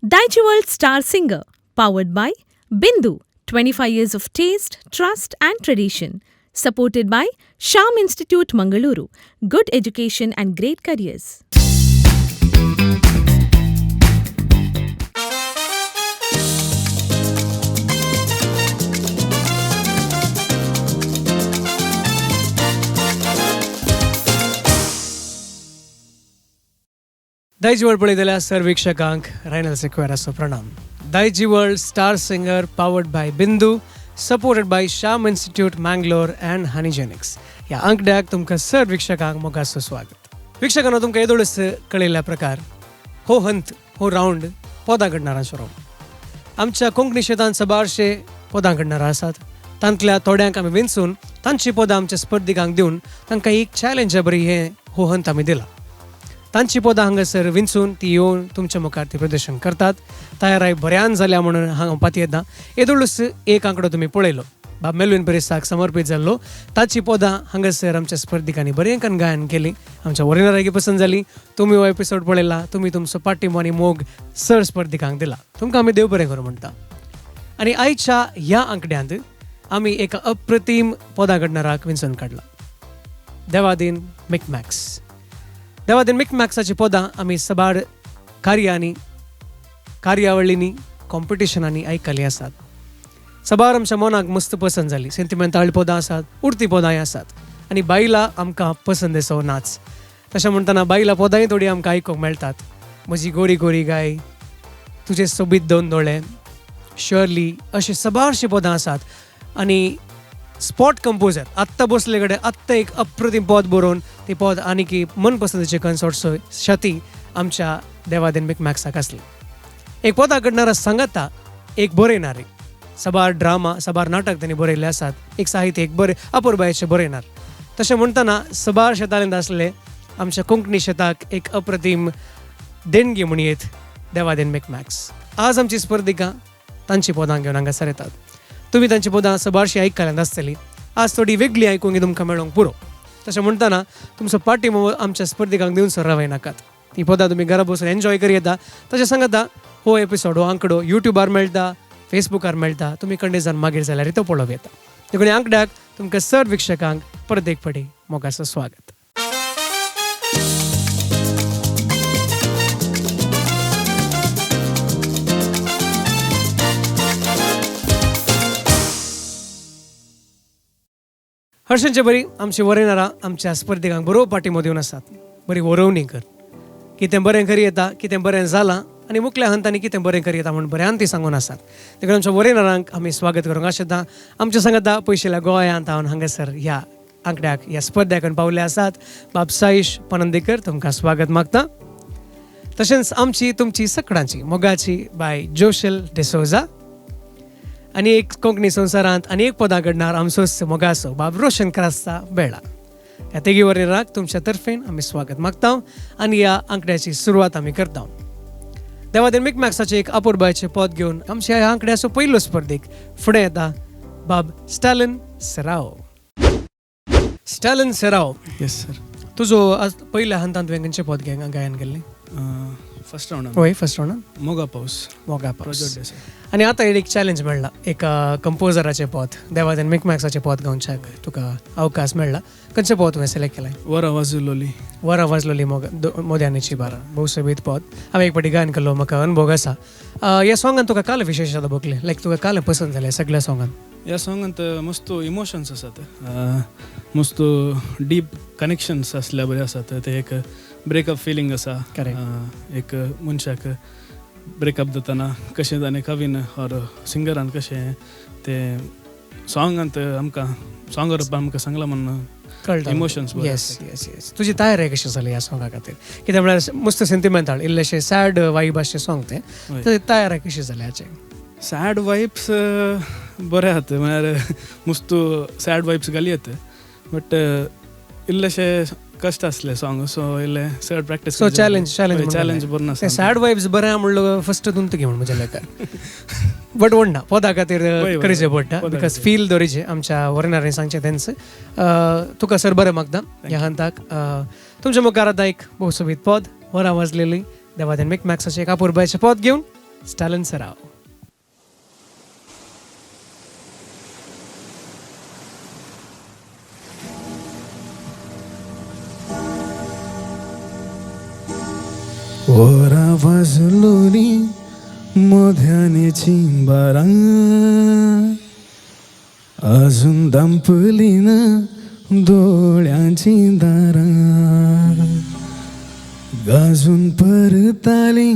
Daijiworld Star Singer, powered by Bindu, 25 years of taste, trust, and tradition. Supported by Sham Institute, Mangaluru. Good education and great careers. Daijiworld पळयतल्या sir वीक्षकांक Rynal सिक्वेराचो प्रणाम. Daijiworld star singer powered by Bindu, supported by Sham Institute Mangalore and Honeygenix ह्या आंकड्याक तुमकां sir वीक्षकांक मोगाचो स्वागत. वीक्षकांनो, तुमकां येदोळच कळिल्ल्या प्रकार हो हंत हो round पदां घडणारांचो रावंड. आमच्या कोंकणी शेतांत सबारशे पदां घडणारां आसात. तांतल्या थोड्यांक आमी विंचून तांची पदां आमच्या स्पर्धिकांक दिवन तांकां एक चॅलेंज बरी हें हो हंत आमी दिला. तांची पदां हांगासर विंचून ती येवन तुमच्या मुखार ती प्रदर्शन करतात. तयाराय बऱ्यान जाल्या म्हणून हांव पातयेता. येदोळूच एक आंकडो तुमी पळयलो, बाब मेलविन पेरिसाक समर्पीत जाल्लो. ताची पदां हांगासर आमच्या स्पर्धिकांनी बरें गायन केली, आमच्या वरिणाराकी पसंत जाली. तुमी हो एपिसोड पळयला, तुमी तुमचो पाठिंबो आनी मोग सर स्पर्धिकांक दिला. तुमकां आमी देव बरें करूं म्हणटा. आनी आयच्या ह्या आंकड्यांत आमी एका अप्रतीम पदां घडणाराक विंचून काडला, देवादीन मिकमॅक्स. देवादीन मिकमॅक्साची पदां आमी सबार कार्यांनी, कार्यावळींनी, कॉम्पिटिशनांनी आयकली आसात. सबार आमच्या मनाक मस्त पसंत जाली. सेंतिमेंताल पदां आसात, उडती पदांय आसात आनी बायलां आमकां पसंद असो नाच. तशें म्हणटना बायलां पदांय थोडी आमकां आयकूंक मेळटात. म्हजी गोरी गोरी गाय, तुजे सोबीत दोन दोळे, शर्ली, अशी सबारशीं पदां आसात. आनी स्पॉट कंपोजर आत्तां बसले कडेन आत्तां एक अप्रतीम पद बरोवन ती पद आनीक मनपसंदीचे कन्सर्टचो शती आमच्या देवादीन मिकमॅक्साक आसली. एक पदां घडणारा सांगाता एक बरयणार, सबार ड्रामा सबार नाटक तांणी बरयल्ले आसात. एक साहित्य एक बरे अपुरबायेचें बरयणार. तशें म्हणटना सबार शेतालेंत आसले आमच्या कोंकणी शेताक एक अप्रतीम देणगी म्हणयेत देवादीन मिकमॅक्स. आज आमची स्पर्धिका तांची पदां घेवन हांगासर येतात. तुमी तांची पदां सबारशी आयकल्यांत आसतली. आज थोडी वेगळी आयकूंक तुमकां मेळोंक पुरो. तशें म्हणटना तुमचो पाठिंबो आमच्या स्पर्धिकांक दिवन सर नाकात. ती पदां तुमी घरा बसून एन्जॉय करी येता. तशें सांगता हो एपिसोड हो आंकडो युट्यूबार मेळटा, फेसबुकार मेळटा. तुमी कंडेजान मागीर जाल्यार तो पळोवं येता. देखून आंकड्याक तुमकां सर वीक्षकांक परत एक फावटी मोगाचो स्वागत. हर्षांचे बरी आमची वरयणारां आमच्या स्पर्धिकांक बरो पाठिंबो दिवन आसात. बरी वरोवणी कर, कितें बरें करी येता, कितें बरें जालां आनी मुखल्या हंतांनी कितें बरें करी येता म्हूण बऱ्यान ती सांगून आसात. देखून आमच्या वरयणारांक आमी स्वागत करूंक आशेता. आमच्या सांगाता पयशिल्ल्या गोंयांत हांव हांगासर ह्या आंकड्याक ह्या स्पर्ध्याक पावले आसात. बाब साईश पनंदीकर तुमकां स्वागत मागता. तशेंच आमची तुमची सकडांची मोगाची बाय जोशल डिसोजा आनी एक कोंकणी संवसारांत आनी एक पदां घडणार आमचोच मोगाचो बाब रोशन क्रास्ता बेळा. ह्या तेगी वरयणाराक तुमच्या तर्फेन आमी स्वागत मागता आनी ह्या आंकड्याची सुरवात आमी करता. देवादीन मिकमॅक्साचें एक अपुरबायचें पद घेवन आमच्या ह्या आंकड्याचो पयलो स्पर्धीक फुडें येता बाब Stalin Serrao. Stalin Serrao. Yes sir. तुजो आज पयल्या हंतान तुवें खंयचें पद गायन केल्लें? फर्स्ट रावंडान. हय, फर्स्ट रावंडान. मोगा पावस. मोगा पावस. Project day sir. आनी आतां एक चॅलेंज मेळ्ळा, एक कंपोजराचें पद देवादीन मिकमॅक्साचें पद गावच्याक तुका अवकाश मेळ्ळा. खंयचें पद तुवें सिलेक्ट केलें? वरां वाजलोली. वरां वाजलोली मोद्यानीची बारा. भोव सोबीत पद. हांवें एक फावटी गायन केल्लो, म्हाका अनुभव आसा. ह्या सोंगान तुका काल विशेश आतां भोगलें, लायक तुका काल पसंत जालें सगळ्या सोंगान? ह्या सोंगांत मस्त इमोशन्स आसात, मस्त डीप कनेक्शन्स आसल्या बरें आसात. ते एक ब्रेकअप फिलींग आसा, एक मनशाक ब्रेकअप जातना कशें ताणें कवीन ऑर सिंगरान कशें ते सोंगांत आमकां सोंग बरोवपाक आमकां सांगलां म्हणून कळटा इमोशन्स. येस येस येस. तुजी तयारी कशी जाली ह्या सोंगा खातीर? कित्याक म्हळ्यार मस्त सेंतिमेंताल इल्लेशें सॅड वायब आसचें सोंग तें, तुजी तयारी कशी जाली हाचें? सॅड वायब्स बरें आहात, म्हळ्यार मस्त सॅड वायब्स घाली येता, बट इल्लेशे कश्ट आसले सॉंग, सो इल्ले चड practice. So challenge challenge challenge बरो आसा. सॅड वायब्स बरें म्हणलो फर्स्ट तुमकां घेवन म्हज्या लेखार, बट व्हडना पदा खातीर करचें पडटा, because feel दवरीचे आमच्या वरणारांनी सांगचें तेंच. तुका सर बरें मागता ह्या हंताक. तुमच्या मुखार आतां एक भोव सोबीत पद वरां वाजलेली देवादीन मिकमॅक्साचें एक अपुरबायचें पद घेवन स्टॅलन सराव. वरां वाजलोली मोध्यानेची बारां, अजून दांपली ना दोळ्यांची दारां, गाजून परताली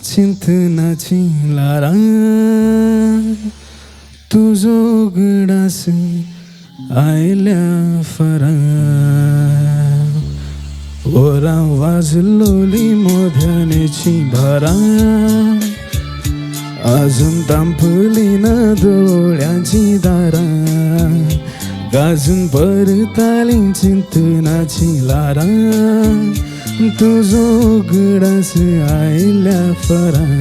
चिंतनाची लारां, तुजो उगडास आयल्या फरां. वरां वाजलोली मोध्यानेची बारां, अजून दांपली ना दोळ्यांची दारां, गाजून परताली चिंतनाची लारां, तुजो उगडास आयल्या फरां.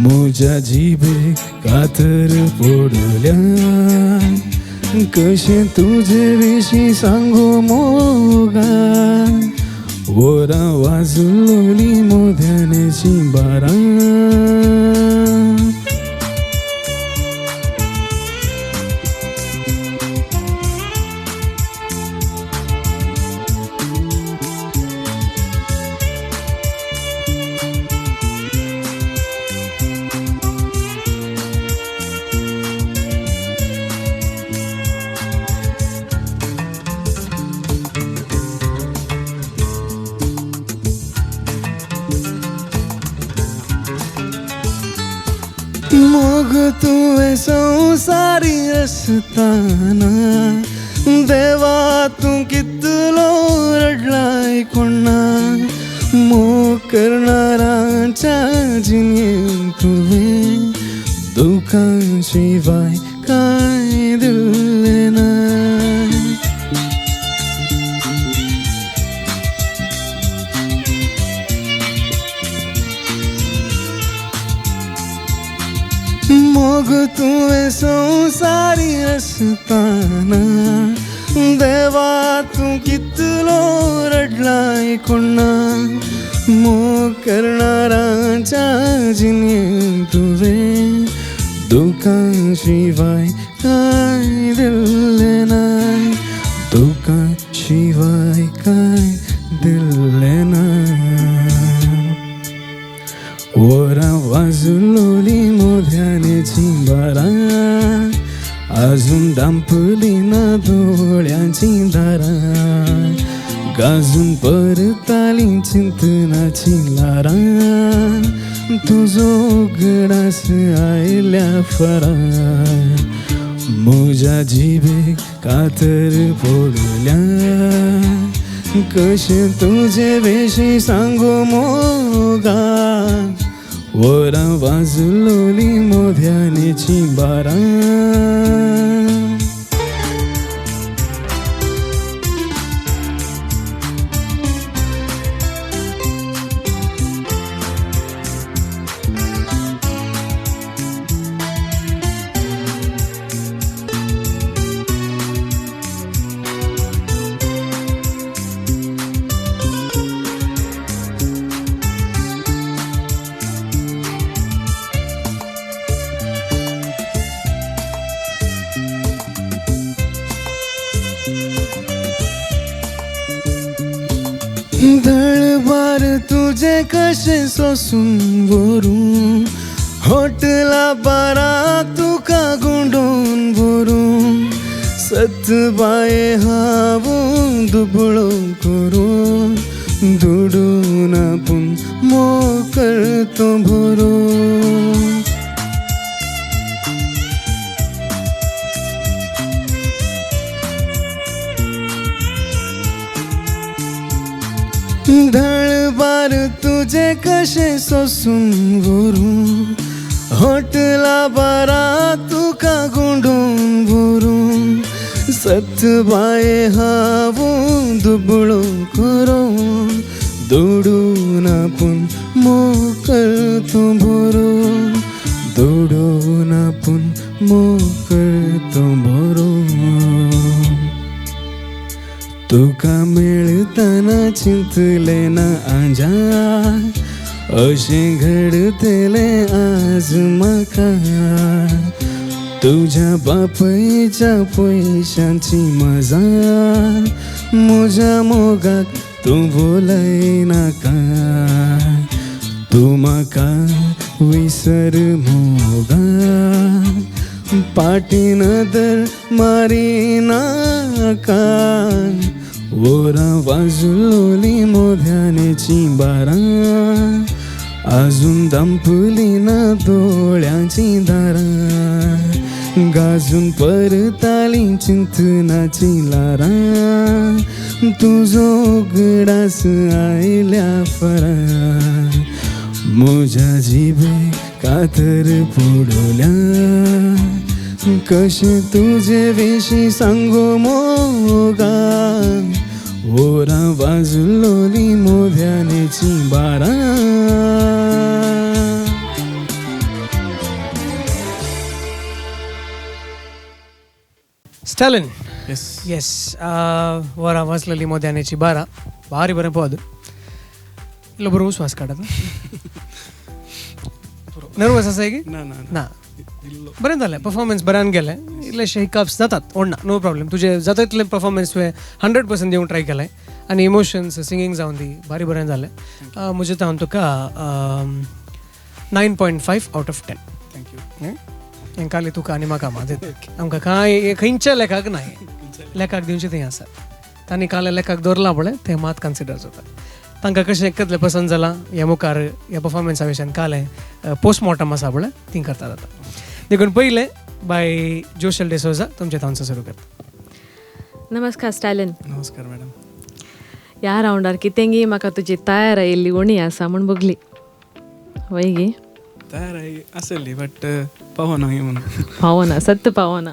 म्हज्या जिबेक कातर पडल्या, कशें तुजे विशीं सांगू मोगा, वरां वाजलोली मोध्यानेची बारां. मोग तुवें संवसारी आसतना, देवा तूं कितलो रडलाय कोणा, मोग करणारांच्या जिणेंत तुवें दुखां शिवाय कांय दिलें ना. मोग तुवें संवसारी आसतना, देवा तूं कितलो रडलाय कोणा, मोग करणारांच्या जिणेंत तुवें दुखां शिवाय कांय दिलें ना, दुखां शिवाय कांय दिलें ना. वरां वाजलोली मोध्यानेची बारां, अजून दांपली ना दोळ्यांची दारां, गाजून परताली चिंतनाची लारां, तुजो उगडास आयल्या फरां. म्हज्या जिबेक कातर पडल्या, कशें तुजे विशीं सांगू मोगा, वरां वाजलोली मोध्यानेची बारां. दळबार तुजें कशें सोसून व्हरूं, होटला बारा तुका गुंडोवन व्हरूं, सतबाये हांव दुबळो करूं, दुडू ना पूण मोग करतो भरूं. दळबार तुजें कशें सोसून व्हरूं, होटला बारा तुका गुंडोवन व्हरूं, सतबाये हांव दुबळो करूं, दुडू ना पूण मोग करतो भरूं, दुडू ना पूण मोग करतो भरूं. तुका मेळतना चिंतलें ना आंजा, अशें घडतलें आज म्हाका तुज्या बापायच्या पयशांची मजा म्हज्या मोगाक तूं भुलयनाका तूं म्हाका विसर मोगा पाटी नदर मारिनाका वरां वाजलोली मोध्यानेची बारां अजून दंपली ना दोळ्यांची दारां गाजून परताली चिंतनाची लारां तुजो उगडास आयल्या फरां म्हज्या जिबे कातर पडल्या कशें तुजे विशीं सांगू मोगा वरां वाजलोली मोध्यानेची बारां. स्टॅलिन. येस येस, वरां वाजलेली मोध्यानेची 12. भारी बरें पद. इल्लो बरो उस्वास काडत. नर्वस आसा की ना? ना ना, बरें जालें, परफॉर्मन्स बऱ्यान गेलें. इल्लेशे हिकअप्स जातात, ओडना, नो प्रॉब्लेम. तुजें जाता तितलें परफॉर्मन्स तुवें 100% दिवंक ट्राय केलें आनी इमोशन्स सिंगींग जावन दी भारी बरें जालें. म्हजें हांव तुका 9.5 out of 10. Thank you. हें काली तुका आनी म्हाका मात आमकां कांय खंयच्या लेखाक नाय, लेखाक दिवचें थंय आसा. तांणी काल लेखाक दवरलां पळय तें मात कन्सिडर जाता. तांकां कशें कितलें पसंत जालां ह्या मुखार ह्या परफॉर्मन्सा विशयान कालें पोस्टमॉर्टम आसा पळय ती करता जाता. देखून पयलें बाय जोशल डिसोजा तुमच्या तांचो सुरू करता. नमस्कार स्टॅलिन. नमस्कार मॅडम. ह्या रावंडार कितेंगी म्हाका तुजी तयार आयिल्ली उणी आसा म्हूण बगली वय गी? तयार आसली बट पावना म्हणून पावना, सत्य पावना.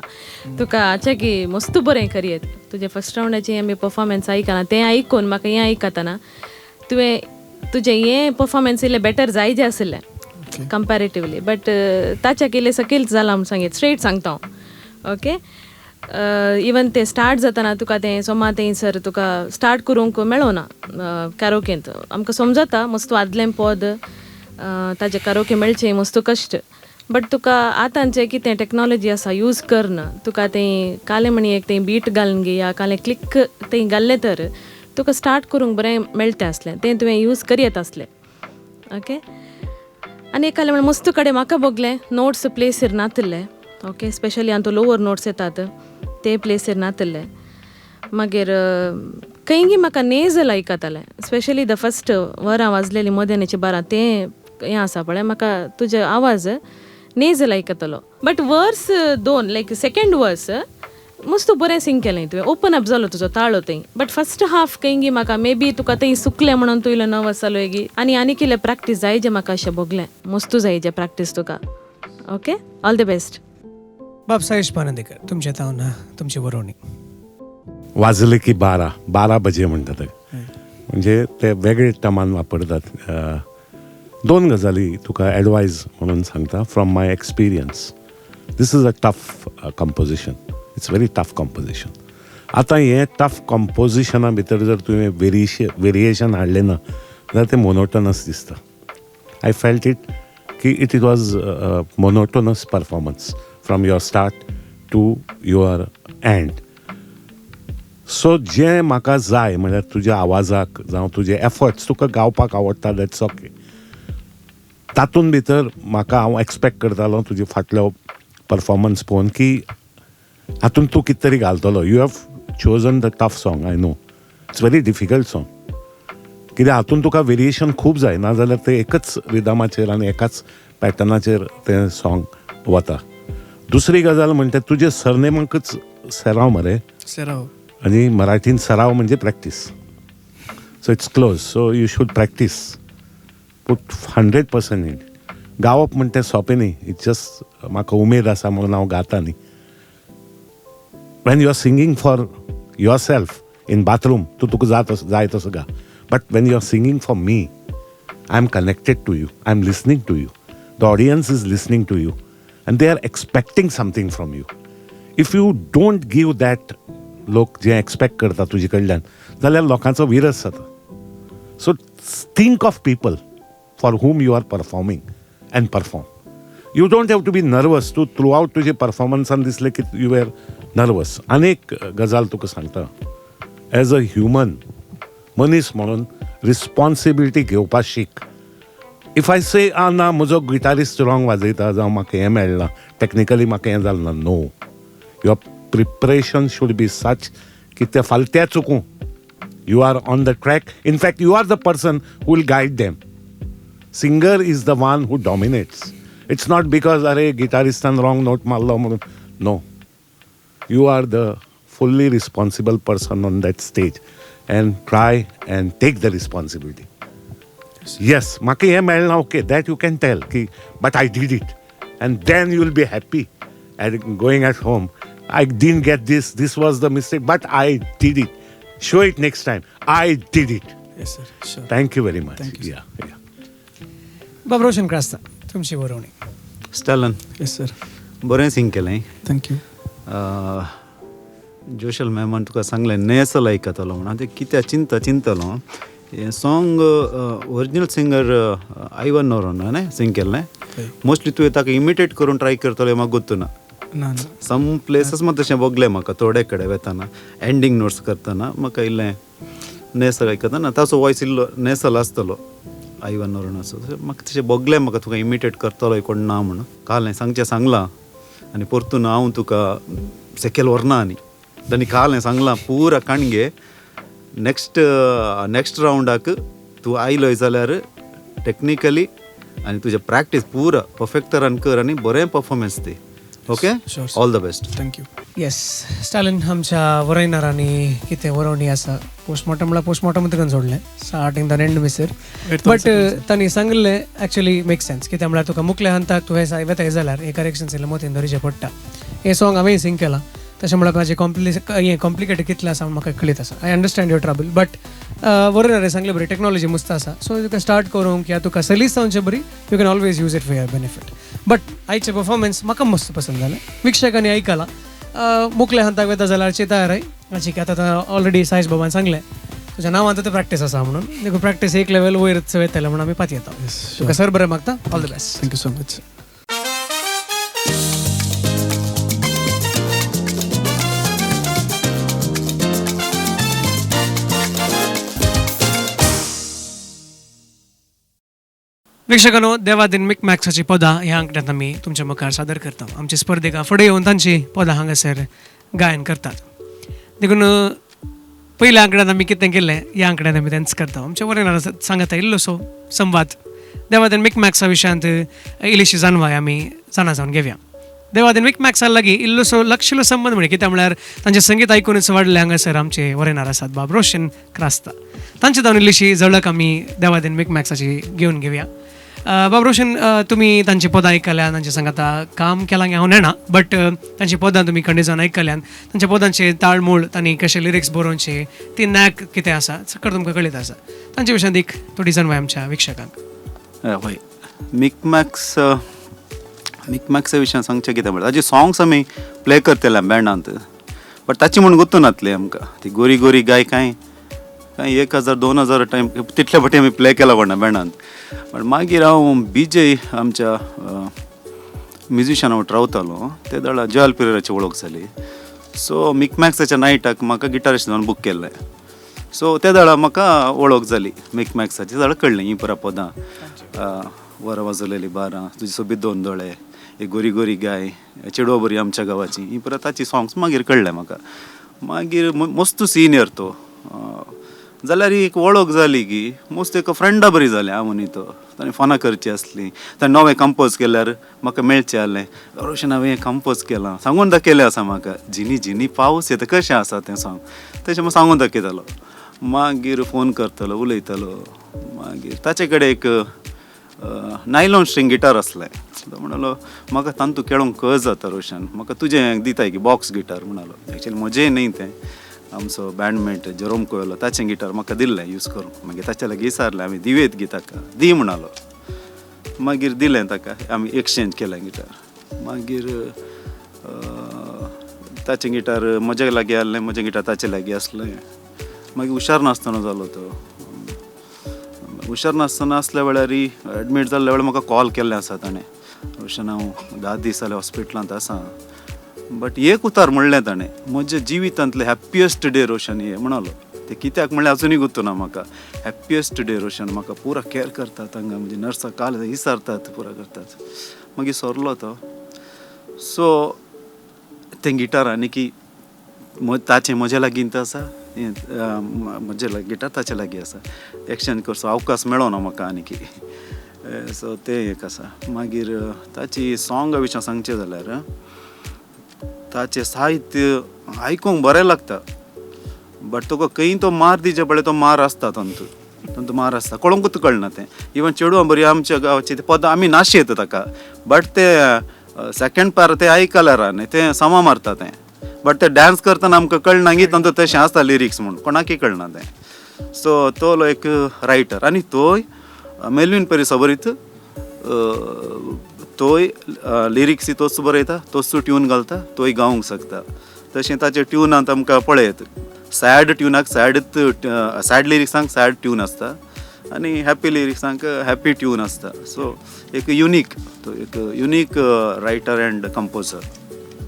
तुका आच्या की मस्त बरें करयेत. तुजें फर्स्ट रावंडाचें आमी परफॉर्मन्स आयकना तें आयकून म्हाका हें आयकतना तुवें तुजें हें परफॉर्मन्स इल्लें बेटर जाय जें आशिल्लें कंपॅरेटिवली, बट ताच्या इल्लें सकयल जालां म्हूण सांगीत स्ट्रेट सांगता हांव. ओके, इवन तें स्टार्ट जातना तुका तें सोमा थंयसर तुका स्टार्ट करूंक मेळना कारोकेंत. आमकां समजता मस्त आदलें पद ताजे कारोके मेळचें मस्त कश्ट, बट तुका आतांचें कितें टॅक्नोलॉजी आसा यूज करन तुका तें कालें म्हणी एक तें बीट घालून घे या कालें क्लिक तें घाल्लें तर तुका स्टार्ट करूंक बरें मेळटा आसलें, तें तुवें यूज करयेत आसलें. ओके, आनी एक म्हण मस्त कडेन म्हाका बगलें नोट्स प्लेसीर नातिल्ले. ओके, स्पेशली आतां लोवर नोट्स येतात ते प्लेसीर नातिल्ले. मागीर खंयगी म्हाका नेजल आयकतालें, स्पेशली the first वरां वाजलेली मध्यानेची 12 तें हें आसा पळय म्हाका तुजो आवाज नेजल आयकतलो. बट वर्स दोन लायक सेकेंड वर्स मस्त बरें सिंग केलें तुवें, ओपन अप जालो तुजो ताळो थंय. बट फर्स्ट हाफ खंयगी म्हाका मे बी तुका थंय सुकलें म्हणून तूं इल्लो नर्वस जालो गी आनी आनीक इल्लें प्रॅक्टीस जाय जें म्हाका अशें भोगलें, मस्त जाय जें प्रॅक्टीस तुका. Okay, all the best. बाब साईश पानंदेकर, तुमच्या तावन तुमची बरोवणी. वाजले की 12 12 बजे म्हणटात, म्हणजे ते वेगळे टमान वापरतात. दोन गजाली तुका एडवायज म्हणून सांगता from my experience. This is a tough composition, it's very tough composition. आतां हें टफ कंपोजिशना भितर जर तुवें वेरिएशन हाडलें ना जाल्यार तें मोनोटनस दिसता. I felt it की it was monotonous performance from your start to your end. So जें म्हाका जाय म्हळ्यार तुज्या आवाजाक जावं तुजे एफर्ट्स, तुका गावपाक आवडटा that's okay, तातूंत भितर म्हाका हांव एक्सपेक्ट करतालो तुजे फाटलो परफॉर्मन्स पळोवन की हातूंत तूं कितें तरी घालतलो. You have chosen the tough song, I know it's very difficult song, कित्याक हातूंत तुका वेरिएशन खूब जाय, नाजाल्यार तें एकच रिदमाचेर आनी एकाच पॅटर्नाचेर तें सॉंग वता. दुसरी गजाल म्हणटा तुजे सरनेमाकच सेराव मरे, सेराव, आनी मराठीन सराव म्हणजे practice. So it's close, so you should practice, put 100% in. गावप म्हणटा सोंपें न्ही, it's just म्हाका उमेद आसा म्हणून हांव गाता न्ही. When you are singing for yourself in bathroom तूं तुका जाय तसो गा, but when you are singing for me, I am connected to you, I am listening to you, the audience is listening to you and they are expecting something from you. If you don't give that, लोक जे expect करता तुजे कडल्यान जाल्यार लोकांचो विरस जाता. So think of people, for whom you are performing and perform. You don't have to be nervous. तूं through out तुजे परफॉर्मन्सान दिसलें की you are nervous. आनी एक गजाल तुका सांगता, एज अ ह्युमन, मनीस म्हणून रिस्पॉन्सिबिलिटी घेवपाक शीक. If I से आ ना म्हजो गिटारिस्ट रॉंग वाजयता जावं म्हाका हें मेळना टॅक्निकली म्हाका हें जालें ना, no, your preparation should be such की ते फाल्यां ते चुकूं, you are on the track. In fact you are the person who will guide them. Singer is the one who dominates. It's not because अरे गिटारिस्टान wrong note मारलो म्हणून, no, you are the fully responsible person on that stage and try and take the responsibility. Yes, म्हाका हें मेळना, okay, that you can tell की but I did it, and then you will be happy at going at home. I didn't get this, this was the mistake, but I did it. Show it next time, I did it. Yes sir, sure. Thank you very much. Thank you. Yeah yeah. बाब रोशन क्रास्ता, तुमची बरोवणी. स्टॅलन. Yes sir. बरें सिंग केलें. Thank you. जोशल मॅमान तुका सांगलें नेसल आयकतलो म्हणून, हांव तें कित्याक चिंता चिंतलो. हें song original singer Ivan Noronha न्ही सिंग केल्लें. मोस्टली तुवें ताका इमिटेट करून ट्राय करतलो म्हाका गोत्तू ना. सम प्लेसीस मात तशें भोगलें म्हाका थोडे कडेन वेतना एंडींग नोट्स करतना म्हाका इल्लें नेसल आयकतना ताचो वॉयस इल्लो नेसल आसतलो आयवन नोरोन्हाचो. म्हाका तशें भोगलें म्हाका तुका इमिटेट करतलो कोण ना म्हणून. काल हांवें सांगचें सांगलां आनी परतून हांव तुका सेकेल व्हरना आनी आनी काल हांवें सांगलां पुरा काणगे नेक्स्ट नेक्स्ट रावंडाक तूं आयलोय जाल्यार टॅक्निकली आनी तुजें प्रॅक्टीस पुरा परफेक्ट तरान कर आनी बरें performance the. Okay, all the best. Thank you. Yes Stalin, आमच्या वरयणारांनी कितें वरोवणी आसा पोस्टमॉर्टम म्हळ्यार पोस्टमॉर्टम तुका सोडलें स्टार्टींग तान एंड मिसर, बट तांणी सांगिल्लें एक्चुअली मेक सेन्स. कित्याक म्हळ्यार तुका मुखल्या हंताक तूं हें वेताय जाल्यार हे करेक्शन्स इल्लें मोतीन धरचें पडटा. हें सॉंग हांवें सिंग केलां, तशें म्हळ्यार म्हाजें हें कॉम्प्लिकेटेड कितलें आसा म्हाका कळीत आसा. I understand your trouble, but वरयणारे सांगलें बरी टॅक्नॉलॉजी मस्त आसा, सो तुका स्टार्ट करूंक या तुका सलीस जावचें बरी, you can always use it for your benefit. But आयचें परफॉर्मन्स म्हाका मस्त पसंद जालें, वीक्षकांनी आयकलां. मुखल्या हंताक वता जाल्यार तयार आय की आतां ऑलरेडी साईश बाबान सांगलें तुज्या नांवान आतां प्रॅक्टीस आसा म्हणून, देखून प्रॅक्टीस एक लेवल वयर वयतलें म्हणून आमी पातयेता. तुका सर बरें मागता. All the best. Thank you so much. वीक्षकांनो, Devadin मिकमॅक्साची पदां ह्या आंकड्यांत आमी तुमच्या मुखार सादर करता. आमची स्पर्धिका फुडें येवन तांची पदां हांगासर गायन करतात. देखून पयल्या आंकड्यांत आमी कितें केल्लें ह्या आंकड्यांत आमी तेंच करता. आमच्या वरयणारा सांगता इल्लोसो संवाद देवादीन मिकमॅक्सा विशयांत इल्लीशी जाणवाय आमी जाणा जावन घेवया. देवादीन मिकमॅक्सा लागीं इल्लोसो लक्षलो संबंद म्हळ्यार कित्याक म्हळ्यार तांचें संगीत आयकुनूच वाडलें हांगासर आमचे वरयणार आसात बाब रोशन क्रास्ता. तांचे जावन इल्लीशी झळक आमी देवादीन मिकमॅक्साची घेवन घेवया. बाब रोशन, तुमी तांची पदां आयकल्यान, तांचे सांगाता काम केलां हांव नेणा, बट तांची पदां तुमी खंडीत जावन आयकल्यान, तांच्या पदांचे ताळमूळ, तांणी कशे लिरिक्स बरोवचे, ती नॅक कितें आसा सकट तुमकां कळीत आसा. तांचे विशयांत एक थोडी जाणवाय आमच्या वीक्षकांक. हय, मिकमॅक्स मिकमॅक्सा विशयान सांगचें कितें म्हळ्यार ताजी सॉंग्स आमी प्ले करतले बँडांत, बट ताची म्हूण गोत्तू नातली आमकां. ती गोरी गोरी गाय कांय कांय 1000 2000 टायम तितले फावटी आमी प्ले केला कोणा बँडांत. बट मागीर हांव बीजय आमच्या म्युजिशियन हांव रावतालो ते दळा जॉयल पिरेराची वळख जाली. सो मिकमॅक्साच्या नायटाक म्हाका गिटारिस्ट जावन बूक केल्लें. सो त्या दळा म्हाका वळख जाली मिकमॅक्साची, दळा कळ्ळें ही पुरा पदां, वरां वाजवलेली 12, तुजी सोबीत दोन दोळे, एक गोरी गोरी गाय, चेडवा बरी आमच्या गांवाची, ही पुरा ताची सॉंग्स मागीर कळ्ळें म्हाका. मागीर मस्त सिनियर तो जाल्यार एक वळख जाली की मस्त एक फ्रेंडा बरी जालें हांव न्ही तो. ताणें फोनां करची आसली, ताणें नवें कंपोज केल्यार म्हाका मेळचें आहलें, रोशन हांवें हें कंपोज केलां सांगून दाखयलें आसा म्हाका, जिनी जिनी पावस येता कशें आसा तें सॉंग, तशें म्हाका सांगून दाखयतालो. मागीर फोन करतालो, उलयतालो. मागीर ताचे कडेन एक नायलॉन स्ट्रींग गिटार आसलें. तो म्हणलो म्हाका तांतू खेळोंक कळ जाता रोशन, म्हाका तुजें दिताय की बॉक्स गिटार म्हणालो. एक्चुअली म्हजें न्ही तें, आमचो बँडमेट जेरोम कोयलो ताचें गिटार म्हाका दिल्लें यूज करूंक. मागीर ताच्या लागीं विचारलें आमी दिवेत गी ताका, दी म्हणालो. मागीर दिलें ताका, आमी एक्सचेंज केलें गिटार. मागीर ताचें गिटार म्हज्या लागीं आहलें, म्हजें गिटार ताचे लागीं आसलें. मागीर हुशार नासतना जालो तो, हुशार नासतना आसल्या वेळार एडमीट जाल्ल्या वेळार म्हाका कॉल केल्लें आसा ताणें, रोशन हांव 10 दीस जाले हॉस्पिटलांत आसा, बट एक उतार म्हणलें ताणें, म्हज्या जिवितांतलें हॅप्पिएस्ट डे रोशन हे म्हणालो. ते कित्याक म्हणलें अजुनूय गुत्तो ना म्हाका. हॅप्पिएस्ट डे रोशन, म्हाका पुरा कॅर करतात हांगा, म्हणजे नर्सां काल विसारतात पुरा करतात. मागीर सरलो तो. सो तें गिटार आनी की ताचें म्हज्या लागीं आसा, म्हजे गिटार ताचे लागीं आसा, एक्सचेंज करचो अवकाश मेळना म्हाका आनी की. सो तें एक आसा. मागीर ताची सोंगा विशीं सांगचें जाल्यार ताचें साहित्य आयकूंक बरें लागता, बट तुका खंय तो मार दिवचे पळय तो मार आसता, तांतू तांतू मार आसता, कोणकूच कळना तें. इवन चेडवां बरी आमच्या गांवची ते पदां आमी नाशयता ताका, बट ते सेकेंड पार ते आयकल्यार न्ही तें समा मारता तें, बट ते डांस करतना आमकां कळना की तांतू तशें आसता लिरिक्स म्हूण, कोणाकय कळना तें. सो तो एक रायटर आनी तोय मेलवीन पेरीसा बरीत तोय लिरिक्स तोच बरयता, तोच ट्यून घालता, तोय गावंक शकता. तशें ताचे ट्युनांत आमकां पळयत सॅड ट्युनाक सॅडच, सॅड लिरिक्सांक सॅड ट्यून आसता आनी हॅप्पी लिरिक्सांक हॅप्पी ट्यून आसता. सो एक युनीक, तो एक युनीक रायटर अँड कंपोजर.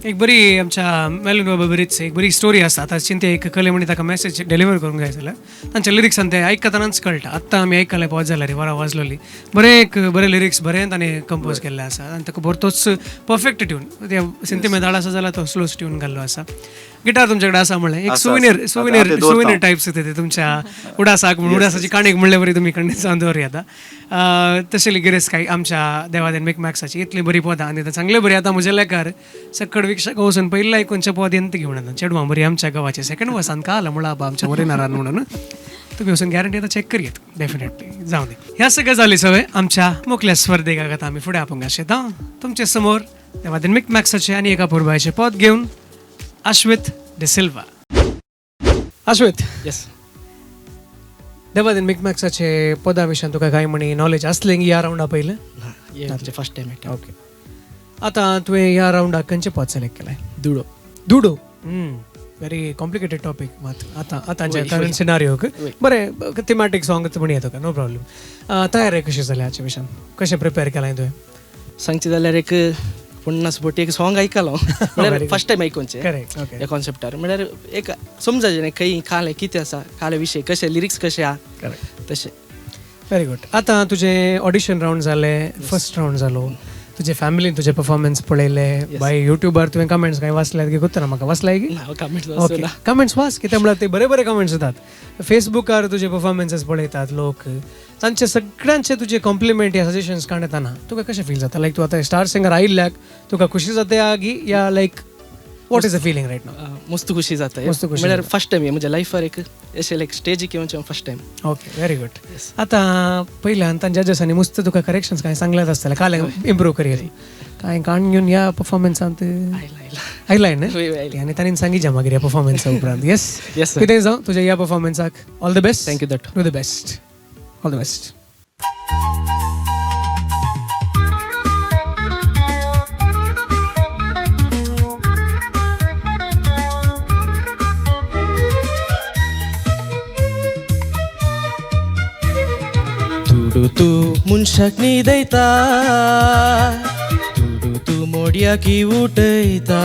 एक बरी आमच्या मेलवीन बाबा बरीच एक बरी स्टोरी आसा. आतां चिंते एक कले म्हणी ताका मॅसेज डिलिव्हर करूंक जाय जाल्यार तांच्या लिरिक्सान ते आयकतनाच कळटा. आत्तां आमी आयकलें पॉज जाल्यार वरां वाजलोली, बरें एक बरें लिरिक्स बरें ताणें कंपोज केल्लें आसा आनी ताका बरो तोच परफेक्ट ट्यून, ते सिंतिमेंताळ आसा जाल्यार तसलोच ट्यून घाल्लो आसा. गिटार तुमचे कडेन आसा म्हणलें, एक सुविनीर सुविनीर सुविनीर टायप्स ते तुमच्या उडासाक म्हूण, उडासाची काणयेक म्हणले बरी तुमी कंडिसान दवरया. तशें गिरेस्तकाय आमच्या देवादेन मिकमॅक्साची इतली बरी पदां आनी चांगले बरी. आतां म्हज्या लेखार सकड वीक्षक वचून पयलीं आयकूनच्या पद येंत घेवन येता चेडवां बरी आमच्या गांवाचे सेकंड वर्सान काल म्हणला आबा आमच्या वरेनारान म्हणून तुमी वचून गॅरंटी आतां चॅक करयेत डेफिनेटली. जावं दी ह्या सगळ्या जाली सगळें आमच्या मुखल्या स्पर्धेक आतां आमी फुडें आपोवंक आशेता तुमचे समोर देवादेन मिकमॅक्साचे आनी एका पुरबायचें पद घेवन अश्वित डिसिल्वा. अश्वित, येस. देवादेन मिकमॅक्साचे पदा विशयान तुका कांय म्हणी नॉलेज आसलें ह्या रावंडा पयलें? ना, फर्स्ट टायम. ओके, आतां तुवें ह्या रावंडाक खंयचें पद सिलेक्ट केलें? दुडो. दुडो, व्हेरी कॉम्प्लिकेटेड टॉपीक मात आतां आतांच्या करंट सिनारियोक बरें थिमॅटीक सॉंग म्हणया तुका, नो प्रॉब्लम. तयारी कशी जाल्या हाचे विशयान, कशें प्रिपेर केलां तुवें? सांगचें जाल्यार एक 50 बोटी एक सॉंग आयकलो म्हळ्यार फर्स्ट टायम आयकोवचें ह्या कॉन्सेप्टार, म्हळ्यार एक समजायचें न्ही खंय कालें कितें आसा, काले विशय कशे, लिरिक्स कशे आहा तशें. Very good. आतां तुजें ऑडिशन रावंड जालें, फर्स्ट रावंड जालो, तुजे फॅमिलीन तुजे परफॉर्मन्स पळयले, बाय युट्यूबार तुवें कमेंट्स कांय वाचल्यात की गुत्तना म्हाका वाचलाय की? कमेंट्स कमेंट्स वाच, कितें म्हळ्यार ते बरे बरे कमेंट्स येतात. फेसबुकार तुजे परफॉर्मन्सीस पळयतात लोक, तांचे सगळ्यांचे तुजे कॉम्प्लिमेंट या सजेशन्स काण येताना तुका कशें फील जाता? लायक तूं आतां स्टार सिंगर आयिल्ल्याक तुका खुशी जाता की या like what is the feeling right now? मस्त खुशी जाता, म्हळ्यार फर्स्ट टायम म्हज्या लायफार एक अशें लायक स्टेजीक येवचें first time. Okay, very good. आतां पयल्यान तांच्या जजांनी मस्त तुका करेक्शन्स कांय सांगल्यात आसतलें, काल इम्प्रूव करया कांय काण घेवन ह्या परफॉर्मन्सांत आयलाय न्हय, आनी तांणी सांगितलें मागीर ह्या परफॉर्मन्सा उपरांत. येस येस, कितें जावं तुज्या ह्या परफॉर्मन्साक all the best. Thank you that. Do the best, all the best. दुडू तूं मनशाक न्हिदयता, दुडू तूं मोडयाकी उठयता,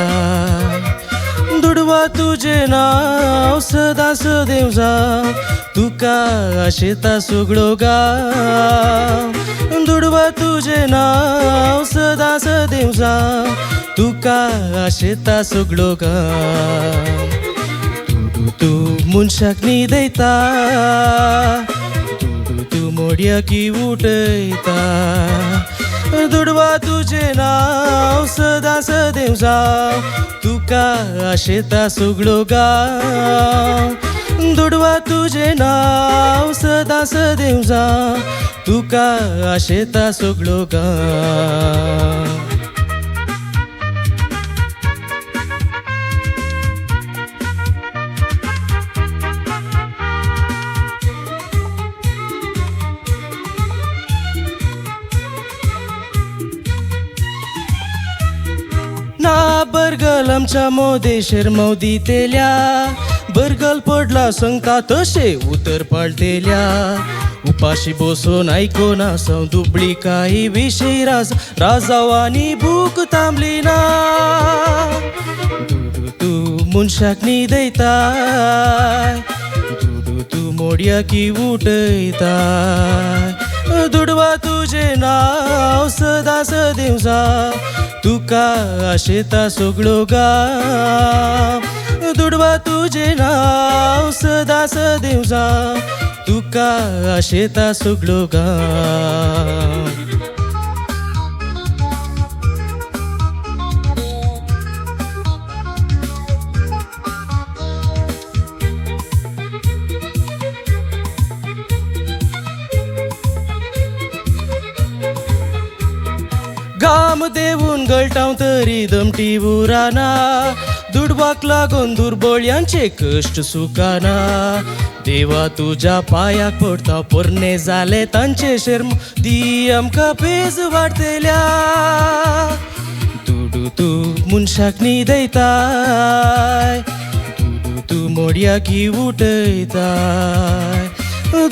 दुडवा तुजें नांव सदां सदेव जावं, तुका आशेता सगळो गांव, दुडवा तुजें नांव सदां सदेव जावं, तुका आशेता सगळो गांव. दुडू तूं मनशाक न्हिदयता, तूं मोडयाकी उठयता, दुडवा तुजें नांव सदां सदेव जावं, तुका आशेता सगळो गांव, दुडवा तुजें नांव सदां सदेव जावं, तुका आशेता सगळो गांव. बरगल आमच्या मोदेशेर मोदी तेल्या, बरगल पडला सांगता तशें उतर पाळटेल्या, उपाशी बसून आयकून आसा दुबळी काही विशय राजा राजावानी भूक थांबली ना. दुडू तूं मनशाक न्हिदयताय, दुडू तूं मोडयाकी उठयताय. दुडवा तुजें नांव सदां सदेव जावं, तुका आशेता सगळो गांव. दुडवा तुजें नांव सदां सदेव जावं, तुका आशेता सगळो गांव. गाम देवून गळटाव तरी दमटी उराना, दुडवाक लागून दुर्बोळयांचे कश्ट सुकाना. देवा तुज्या पांयाक पडटा पोरणे जाले तांचे शर्म, दी आमकां पेज वाडटल्या. दुडू तूं मनशाक न्हिदयताय, दुडू तूं मोडयाकी उठयताय.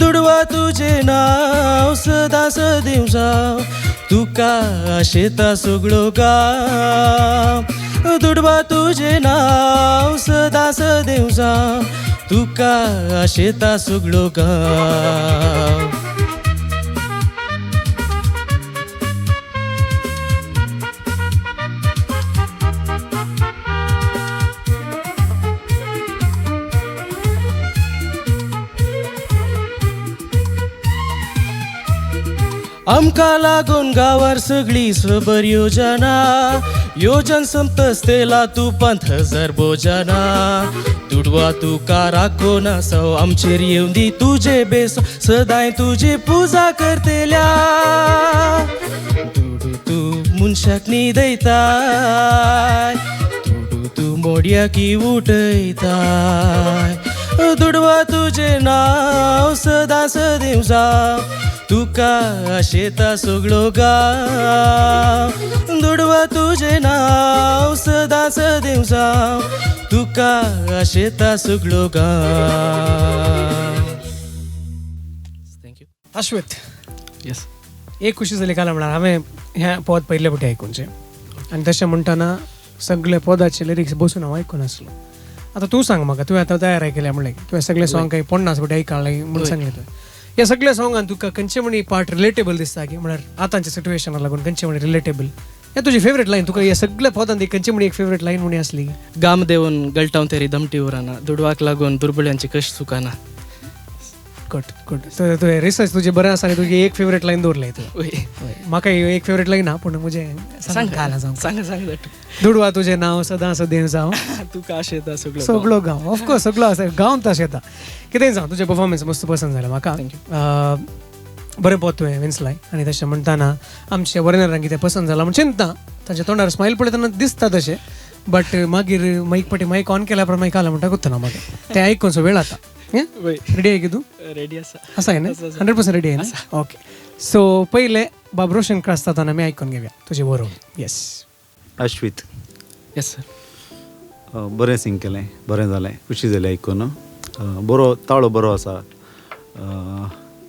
दुडवा तुजें नांव सदां सदेव जावं, तुका आशेता सगळो गांव. दुडवा तुजें नांव सदां सदेव जावं, तुका आशेता सगळो गांव. आमकां लागून गांवार सगळी खबर योजना, योजन संपतस तेला तुपांत हजार भोजना. दुडवा तुका राखून आसा आमचेर येवन दी तुजे बेस, सदांय तुजी पुजा करतल्या. दुडू तूं मनशाक न्हिदयताय, दुडू तूं मोडयाकी उठयताय. दुडवा तुजें नांव सदां सदेव जावं, तुका आशेता सगळो गांव. दुडवा तुजें नांव सदां सदेव जावं, तुका आशेता सगळो गांव. Thank you. Ashwit. Yes. एक खुशी जाली काल म्हळ्यार हांवें हें पद पयले फावटी आयकुचें आनी तशें म्हणटना सगळे पदाचे लिरिक्स बसून हांव आयकून आसलो. आतां तूं सांग म्हाका, तुवें आतां तयार केल्या म्हणलें तुवें सगळे सॉंग काही 50 फावटी आयकलां म्हूण सांगलें तुवें. ह्या सगळ्या सॉंगान तुका खंयचे म्हणी पार्ट रिलेटेबल दिसता की म्हळ्यार आतांच्या सिट्युएशनाक लागून खंयचे म्हणी रिलेटेबल, या तुजी फेवरेट लायन तुका ह्या सगळ्या पदान खंयची म्हणी एक फेवरेट लायन म्हणी आसली? गाम देवून गळटाव तरी दमटी उराना, दुडवाक लागून दुर्बळ्यांची कश्ट सुकाना. Good good. तुवें रिसर्च तुजें बरें आसा आनी तुजी एक फेवरेट लायन दवरलें तुवें. म्हाका एक फेवरेट लायन ना, पूण म्हजें सांग सांग सांग. दुडवा तुजें नांव सदां सदेव जावं, तुका आशेता सगळो सगळो गांव. ऑफकोर्स सगळो आसा गांव आशेता. कितेंय जावं, तुजें परफॉर्मन्स मस्त पसंत जालें म्हाका. बरें पद तुवें विंचलाय आनी तशें म्हणटना आमच्या वरेनरांक कितें पसंत जालां म्हूण चिंतना तांच्या तोंडार स्मायल पळयतना दिसता तशें, बट मागीर मायक पटी मायक ऑन केल्या उपरांत मायक आला म्हणटा गुत्तना म्हाका तें आयकून वेळ आता. रेडी आहे की तूं? रेडी आसा. आसा न्ही? 100% रेडी आहे ना? ओके. सो पयले बाब रोशन क्रास्तातान आमी आयकून घेवया तुजें बरोवन. येस. अश्वित. Yes sir. बरें सिंग केलें, बरें जालें, खुशी जाली आयकून. बरो ताळो बरो आसा,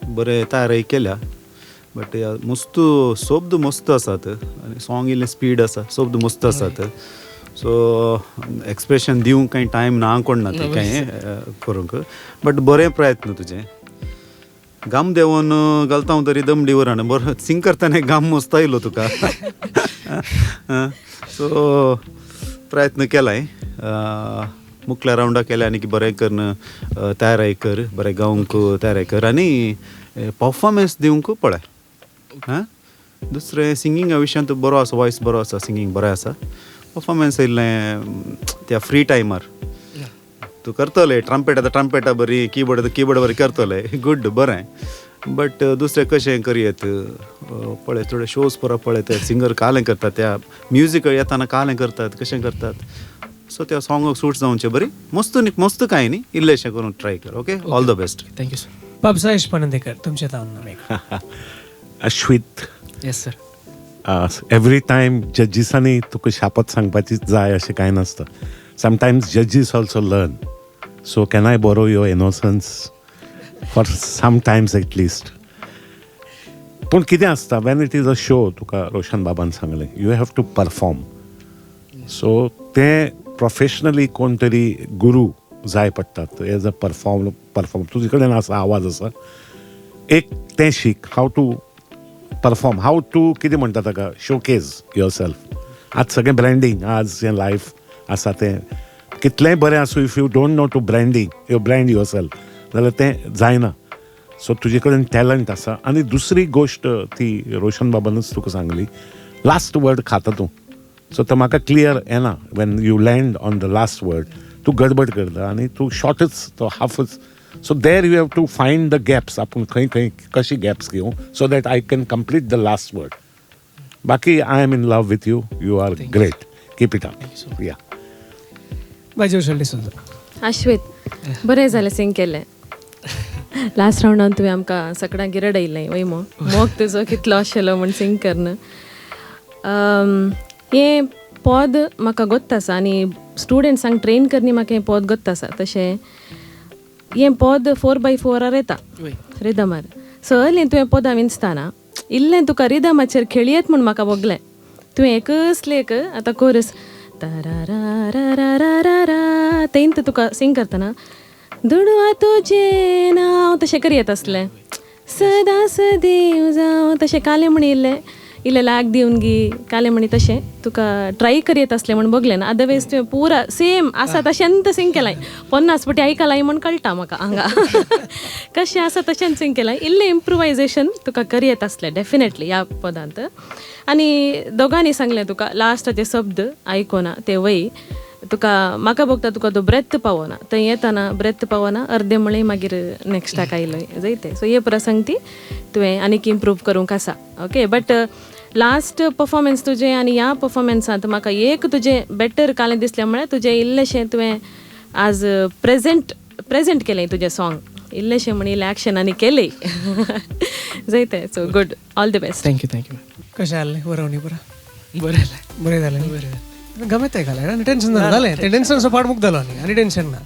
बरें तयारी केल्या, बट मस्त शब्द मस्त आसात आनी सॉंग इल्लें स्पीड आसा, शब्द मस्त आसात. सो एक्सप्रेशन दिवंक कांय टायम ना कोण ना ते कांय करूंक, बट बरें प्रयत्न तुजें. गाम देंवन घालता हांव तरी दमडी उराना, बरो सिंग करतना गाम मस्त आयलो तुका. सो प्रयत्न केलाय, मुखल्या रावंडा केल्या आनी बरें करून तयारी कर, बरें गावंक तयारी कर आनी परफॉर्मन्स दिवंक पळय. हां, दुसरें सिंगिंगा विशयांत बरो आसा, वॉयस बरो आसा, सिंगींग बरें आसा. परफॉर्मन्स इल्लें त्या फ्री टायमार तूं करतलें, ट्रम्पेट आतां ट्रम्पेटा बरी, किबोर्ड आतां किबोर्ड बरी करतलें, गुड बरें. बट दुसरें कशें करयेत पळय, थोडे शोज परत पळयत सिंगर कालें करतात, त्या म्युजीक येताना कालें करतात, कशें करतात. सो त्या सॉंगाक सूट जावचें बरी मस्त मस्त कांय न्ही, इल्लेशें करून ट्राय कर. Okay, all the best. Thank you sir. बाब साहेश पनंदेकर तुमचें तावन. अश्वित. Yes sir. Every time जजीसांनी तुका शापत सांगपाची जाय अशें कांय नासता. Sometimes जजीस also learn. So can I borrow your innocence For sometimes at least. पूण कितें आसता, when it is a show, तुका रोशन बाबान सांगलें, you have to perform. So तें प्रोफेशनली कोण तरी गुरू जाय पडटात एज अ परफॉर्म. तुजे कडेन आसा, आवाज आसा, एक तें शीक, how to perform, how to कितें म्हणटा ताका, शोकेज your self. आज सगळें ब्रँडींग, आज जें लायफ आसा तें कितलेंय बरें आसूं, if you don't know to branding you brand yourself जाल्यार तें जायना. सो तुजे कडेन टॅलंट आसा. आनी दुसरी गोश्ट ती रोशन बाबानूच तुका सांगली, लास्ट वर्ड खाता तूं. सो तो म्हाका क्लियर येना, when you land on the last word तूं गडबड करता आनी तूं शॉर्टच, तो हाफच. So there you have to find the gaps, आपूण खंय खंय कशी गॅप्स घेवं so that I can complete the last word. बाकी I am in love with you, you are great, keep it up. Yeah. बाय जोशल डिसोजा. आश्वेत, बरें जालें सिंग केलें. लास्ट रावंडान तुवें आमकां सगळ्यांक गिरडयलें वय मो, मोग तुजो कितलो आशिल्लो म्हूण सिंग करन. हें पद म्हाका गोत्त आसा आनी स्टुडंट्सांक ट्रेन करनी म्हाका हें पद गोत्त आसा. तशें हें पद 4x4 येता रिदमार. सगळें तुवें पदां विंचतना इल्लें तुका रिदमाचेर खेळयेत म्हूण म्हाका भोगलें. तुवें एकच एक आतां कोरस तारा तेंत तुका सिंग करतना दुडवा तुजें नांव तशें करयेत आसलें, सदां सदेव जावं तशें कालें म्हण इल्लें इल्लें लाग दिवन गी कालें म्हणी तशें तुका ट्राय करयेत आसलें म्हण भोगलें ना. अदरवायज तुवें पुरा सेम आसा तशेंच सिंग केलां, 50 पटी आयकलां म्हण कळटा म्हाका हांगा कशें आसा तशेंच सिंग केलां. इल्लें इम्प्रुवायजेशन तुका करयेत आसलें डेफिनेटली ह्या पदांत. आनी दोगांनी सांगलें तुका लास्टाचे शब्द आयकोना ते वय तुका म्हाका भोगता तुका तो ब्रेथ पावना, थंय येताना ब्रेथ पावना अर्दे म्हळें मागीर नेक्स्टाक आयलो जायते. सो हे प्रसंग ती तुवें आनीक इम्प्रूव करूंक आसा. ओके, बट लास्ट परफॉर्मन्स तुजें आनी ह्या परफॉर्मन्सांत म्हाका एक तुजें बेटर कालें दिसलें म्हळ्यार तुजें इल्लेशें तुवें आज प्रेजेंट केलें तुजें सॉंग, इल्लेशें म्हण इल्लें एक्शन आनी केलें जायते. So good, all the best. Thank you. Thank you. कशें आसलें बरोवणी पुरा? बरें जालें. बरें जालें, बरें जालें. गमेत तें घालें आनी टेन्शन ना जालें, तें टेन्शन सो फाट मुक्त जालो आनी आनी टेन्शन ना.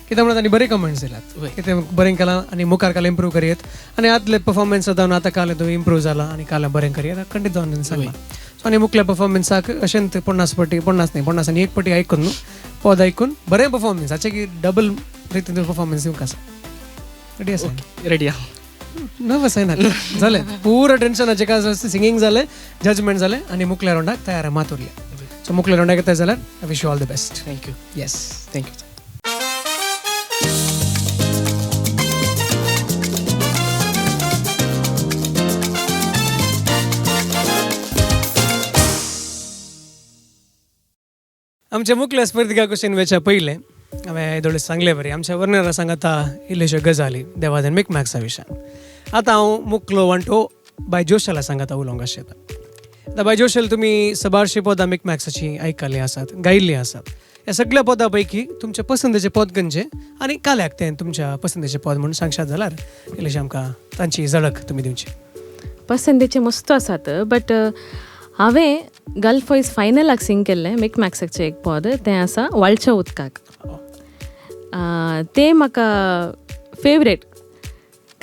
कित्याक म्हणल्यार तांणी बरे कमेंट्स दिल्यात, कितें बरें केलां आनी मुखार काल इम्प्रूव करयेत आनी आदले परफॉर्मन्स जावन आतां काल तूं इम्प्रूव जाला आनी काल बरें करयेत खंडीत जावन सांगलां. सो आनी मुखल्या परफॉर्मन्साक अशेंच 50 पटी 50 न्ही 50 आनी 1 पटी आयकून न्हू पद आयकून बरें परफॉर्मन्स हाचें की डबल रितीन परफॉर्मन्स दिवंक आसा. रेडी आसा? रेडी आहा. नर्वस जायना जालें, पुरा टेन्शनाचें काय सिंगींग जालें, जजमेंट जालें आनी मुखल्या रावंडाक तयार मात उरलें. सो मुखल्या रावंडाक येता जाल्यार I wish you all the best. Thank you. Yes, thank you. आमच्या मुखल्या स्पर्धिका कुशीन वेच्या पयलें हांवें येदोळे सांगले बरी आमच्या वर्नरा सांगाता इल्लेश्यो गजाली देवादन मिकमॅक्सा विशयान. आतां हांव मुखलो वांटो बाय जोशला सांगाता उलोवंक आशिल्लो. आतां बाय जोशल, तुमी सबारशीं पदां मिकमॅक्साचीं आयकल्लीं आसात, गायिल्लीं आसात. ह्या सगळ्या पदां पैकी तुमच्या पसंदेचें पद खंयचें आनी काल्याक तें तुमच्या पसंदेचें पद म्हूण सांगशात जाल्यार इल्लेशें आमकां तांची झळक तुमी दिवची. पसंदेचे मस्त आसात, बट हांवें गल्फ वॉयस फायनलाक सिंग केल्लें मिकमॅक्साचें एक पद, तें आसा वाळच्या उदकाक. तें म्हाका फेवरेट.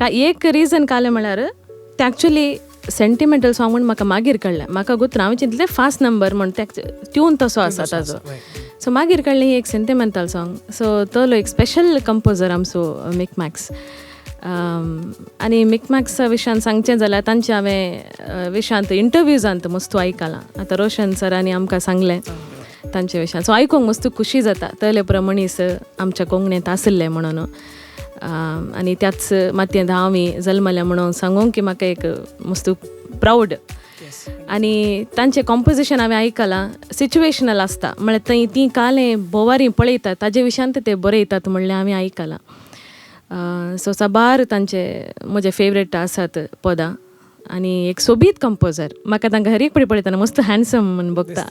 एक रिजन कालें म्हळ्यार तें एक्चुली सेंटिमेंटल सॉंग म्हूण म्हाका मागीर कळ्ळें. म्हाका गोत्र हांवें चिंतलें फास्ट नंबर म्हूण, ते ट्यून तसो आसा ताजो. सो मागीर कळ्ळें एक सेंटिमेंटल सॉंग. सो तोलो एक स्पेशल कंपोजर आमचो मिकमॅक्स. आनी मिकमॅक्सा विशयान सांगचें जाल्यार तांच्या हांवें विशयांत इंटरव्यूजांत मस्तू आयकलां. आतां रोशन सरांनी आमकां सांगलें तांच्या विशयान, सो आयकूंक मस्तू खुशी जाता तले प्रमणीस आमच्या कोंकणींत आशिल्लें म्हणून. आनी त्याच मातयेंत हांव जल्मलें म्हणून सांगूंक की म्हाका एक मस्तू प्रावड. आनी तांचें कॉम्पोजिशन हांवें आयकलां, सिच्युएशनल आसता, म्हळ्यार थंय तीं कालें बोवारी पळयतात ताजे विशयांत ते बरयतात म्हणलें हांवें आयकलां. सो साबार तांचे म्हजे फेवरेट आसात पदां. आनी एक सोबीत कंपोजर. म्हाका तांकां हर एक पळय पळयतना मस्त हँडसम म्हूण बघता.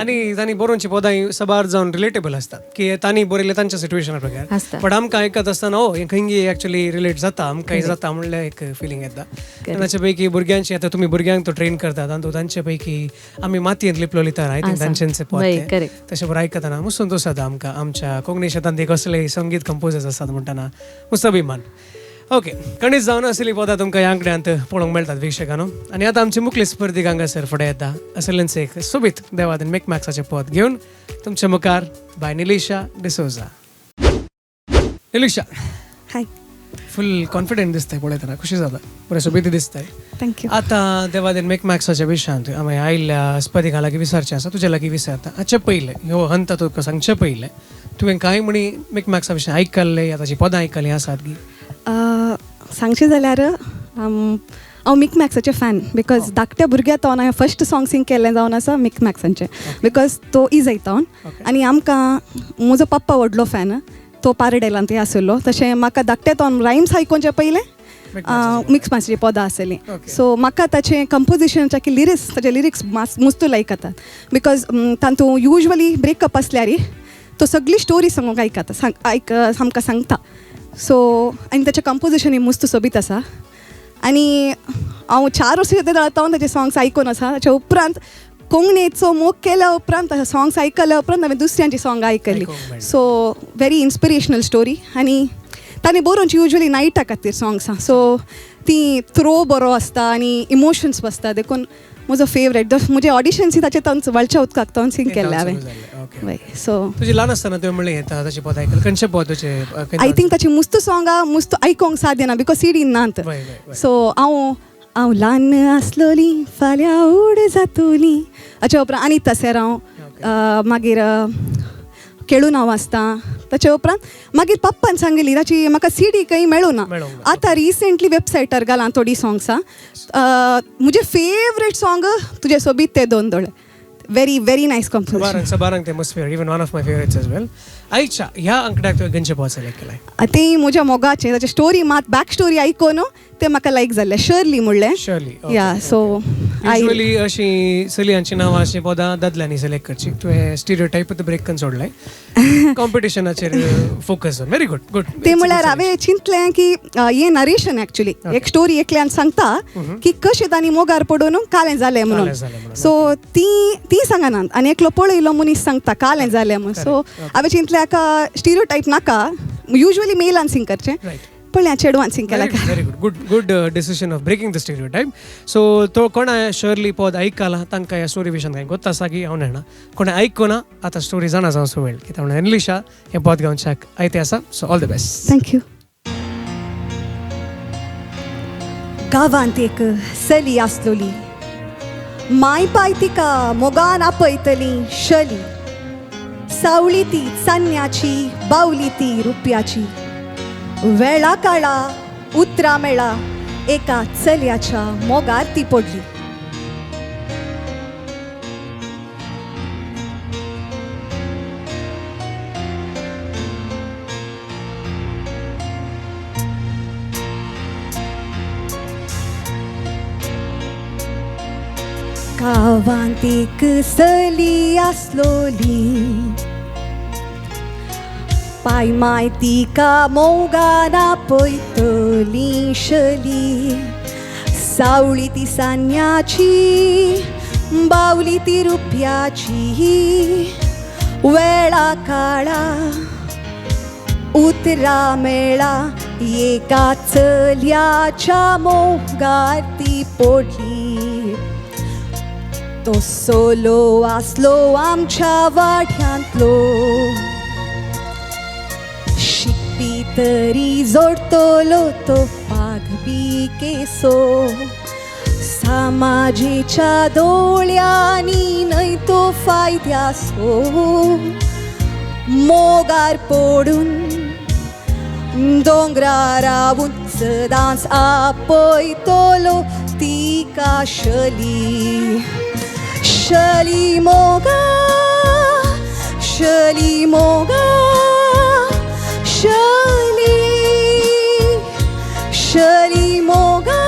आनी तांणी बरोवची पदां सबार जावन रिलेटेबल आसतात की तांणी बरयले तांच्या सिट्युएशना प्रकार, बट आमकां आयकत आसतना ओ हें खंय एक्चुअली रिलेट जाता, आमकां जाता म्हणल्यार एक फिलींग येता. ताचे पैकी भुरग्यांची आतां तुमी भुरग्यांक तो ट्रेन करतात आनी तांचे पैकी आमी मातयेंत लिपलोली तर I think तांचेंच पद तशें बरें आयकतना मस्त संतोश जाता आमकां. आमच्या कोंकणी शेतांत एक असले संगीत कंपोजर्स आसात म्हणटना मस्त अभिमान. ओके, कणीस जावन असली पदां तुमकां ह्या आंकड्यांत पळोवंक मेळटात वीक्षकांनो. आनी आतां आमची मुखली स्पर्धीक हांगासर फुडें येता असलेंच एक सोबीत देवादन मेकमॅक्साचें पद घेवन तुमच्या मुखार बाय निलिशा डिसोजा. निलिशा, हाय. फुल कॉन्फिडंट दिसताय पळयतना, खुशी जाता, बरें सोबीत दिसताय. Thank you. आतां देवादेन मेकमॅक्साच्या विशयांत आमी आयिल्ल्या स्पर्धिकां लागीं विचारचें आसा, तुज्या लागीं विचारता. हाचे पयलें ह्यो हंत तुका सांगचे पयलें तुवें कांय म्हणी मेकमॅक्सा विशय आयकल्ले या ताची पदां आयकलीं आसात गी? सांगचें जाल्यार हांव मिकमॅक्साचें फॅन, because धाकट्या भुरग्या तो हांवें फर्स्ट सॉंग सिंग केल्लें जावन आसा मिकमॅक्सांचें, because तो इजयता. आनी आमकां म्हजो पप्पा व्हडलो फॅन, तो पारडेलान ते आसलो, तशें म्हाका धाकट्या तो रायम्स आयकोवचे पयलें मिक्स मासची पदां आसलीं. सो म्हाका ताचें कंपोजिशनाचे की लिरिक्स, ताचे लिरिक्स मस्तू लायक जातात, because तातूंत युजली ब्रेकअप आसल्यार तो सगळी स्टोरी सांगूंक आयकता, आयक आमकां सांगता. सो आनी ताचें कंपोजिशनूय मस्त सोबीत आसा. आनी हांव 4 वर्सां जाता ताचे सॉंग्स आयकून आसा. ताच्या उपरांत कोंकणीचो मोग केल्या उपरांत ताचे सॉंग्स आयकल्या उपरांत हांवें दुसऱ्यांची सॉंग आयकली. So very inspirational story. आनी ताणें बरोवची युजली नायटा खातीर सॉंग्स, सो ती थ्रो बरो आसता आनी इमोशन्स बसता, देखून म्हजो फेवरेट. म्हजे ऑडिशन्स ताचे तांचो वळच्या उदकाक तावन सिंग केल्लें हांवें. सो तुजी ल्हान आसतना तुवें म्हणलें ताचें पद आयकलें, खंयचें पद तुजें? I think ताचें मुस्त सॉंगां मुस्त आयकोंक साध्य ना because CD नात. सो हांव हांव ल्हान आसलोली फाल्यां व्हड जातोली हाच्या उपरांत आनी तशें हांव मागीर खेळून हांव आसता. ताच्या उपरांत मागीर पप्पान सांगली ताची म्हाका सीडी खंय मेळूं ना. आतां रिसेंटली वेबसायटार घालां थोडीं सॉंग्सां. म्हजें फेवरेट सॉंग तुजें सोबीत ते दोन दोळे, व्हेरी व्हेरी नायस कंपोजिशन. सबारांक ते must favourite, even one of my favourites as well. आयच्या ह्या अंकड्याक तुवें खंयचें पद सिलेक्ट केलें? तें म्हज्या मोगाचें, ताचें स्टोरी मात बॅक स्टोरी आयकून तें म्हाका लायक जाल्लें, शर्ली म्हणलें. शर्ली, या. सो युजली अशी चलयांची नांवां अशीं पदां दादल्यांनी सिलेक्ट करची, तुवें स्टिरियोटायप ब्रेक करून सोडलें, कॉम्पिटिशनाचेर फोकस. Very good good. तें म्हणल्यार हांवें चिंतलें की हें नरेशन एक्चुली एक स्टोरी एकल्यान सांगता की कशें तांणी मोगार पडून कालें जालें म्हणून. सो ती ती सांगनात आनी एकलो पळयलो मनीस सांगता कालें जालें म्हणून. सो हांवें चिंतलें हाका स्टिरियोटायप नाका, युजली मेलान सिंग करचें, पळया चेडवान सिंग केला. Very good, good good decision of breaking the stereotype. So तो कोणा शर्ली पद आयकला तांकां ह्या स्टोरी विशयान कांय गोत्त आसा की हांव जाणा, कोणें आयकुना आतां स्टोरी जाणा जावचो वेळ कित्याक म्हणून एनलिशा हें पद गावच्याक आयतें आसा. So all the best. Thank you. गांवांत एक चली आसलोली, माय पाय तिका मोगान आपयतली शली, सावळी ती चान्न्याची बावली ती रुपयाची, वेळा काळा उतरां मेळा एका चल्याच्या मोगार ती पडली. गांवांत एक चली आसलोली, पाय माय तिका मोगान आपयतली शली, सावळी ती सान्याची बावली ती रुपयाची, वेळा काळा उतरां मेळा एका चल्याच्या मोगार ती पडली. तो सोलो आसलो आमच्या वाड्यांतलो, शिकपी तरी जोडतलो तो पागबी केसो, समाजेच्या दोळ्यांनी न्हय तो फायद्यासो, मोगार पडून दोंगरार रावून सदांच आपयतलो तिका शली. शली मोगा, शली मोगा, शली, शली मोगा,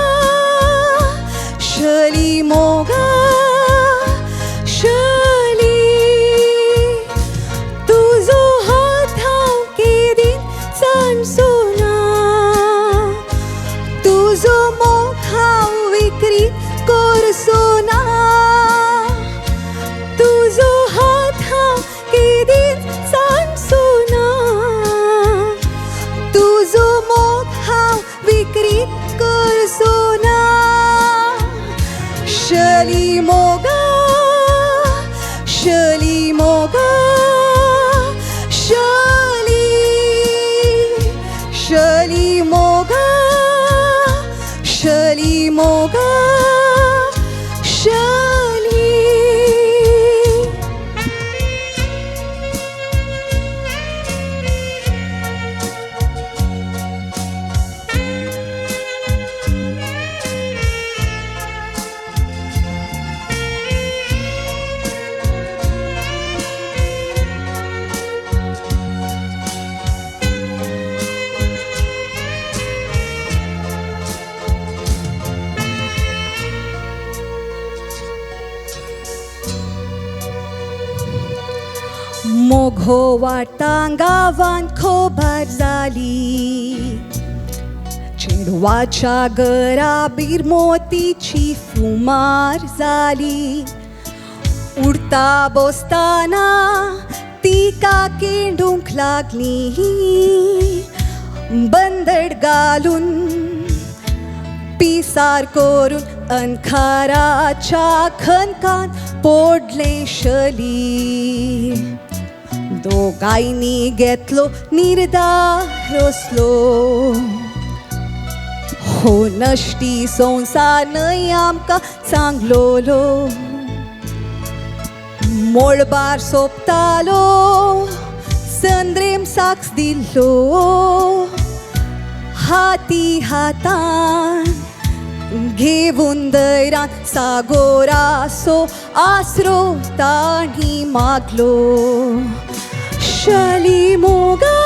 मोघो वाटां गांवांत खबर जाली चेडवाच्या घरा बिरमोतीची फुमार जाली उडता बसताना तिका किंडूंक लागली बंदड घालून पिसार करून अंखाराच्या खनकान पोडलें शली दोगांयनी घेतलो निर्धार असलो हो नश्टी संवसार न्हय आमकां सांगलोलो मोळबार सोंपतालो संद्रेम साक्स दिल्लो हाती हातान घेवन दैरान सागोरासो आसरो ताणी मागलो शली मोगा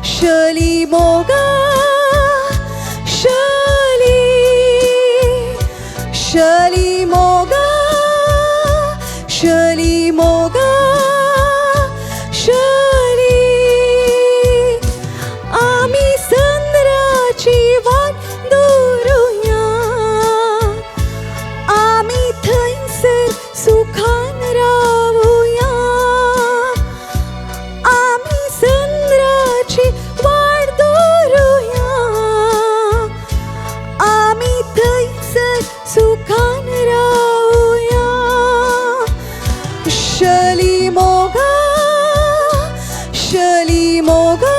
शली मोगा शली शली मोगा शली मोगा शली आमी संद्राची वाट दवरुया आमी थंयसर सुखान रावुया आमी संद्राची वाट दवरुया आमी थंयसर सुखान रावुया शली मोगा शली मोगा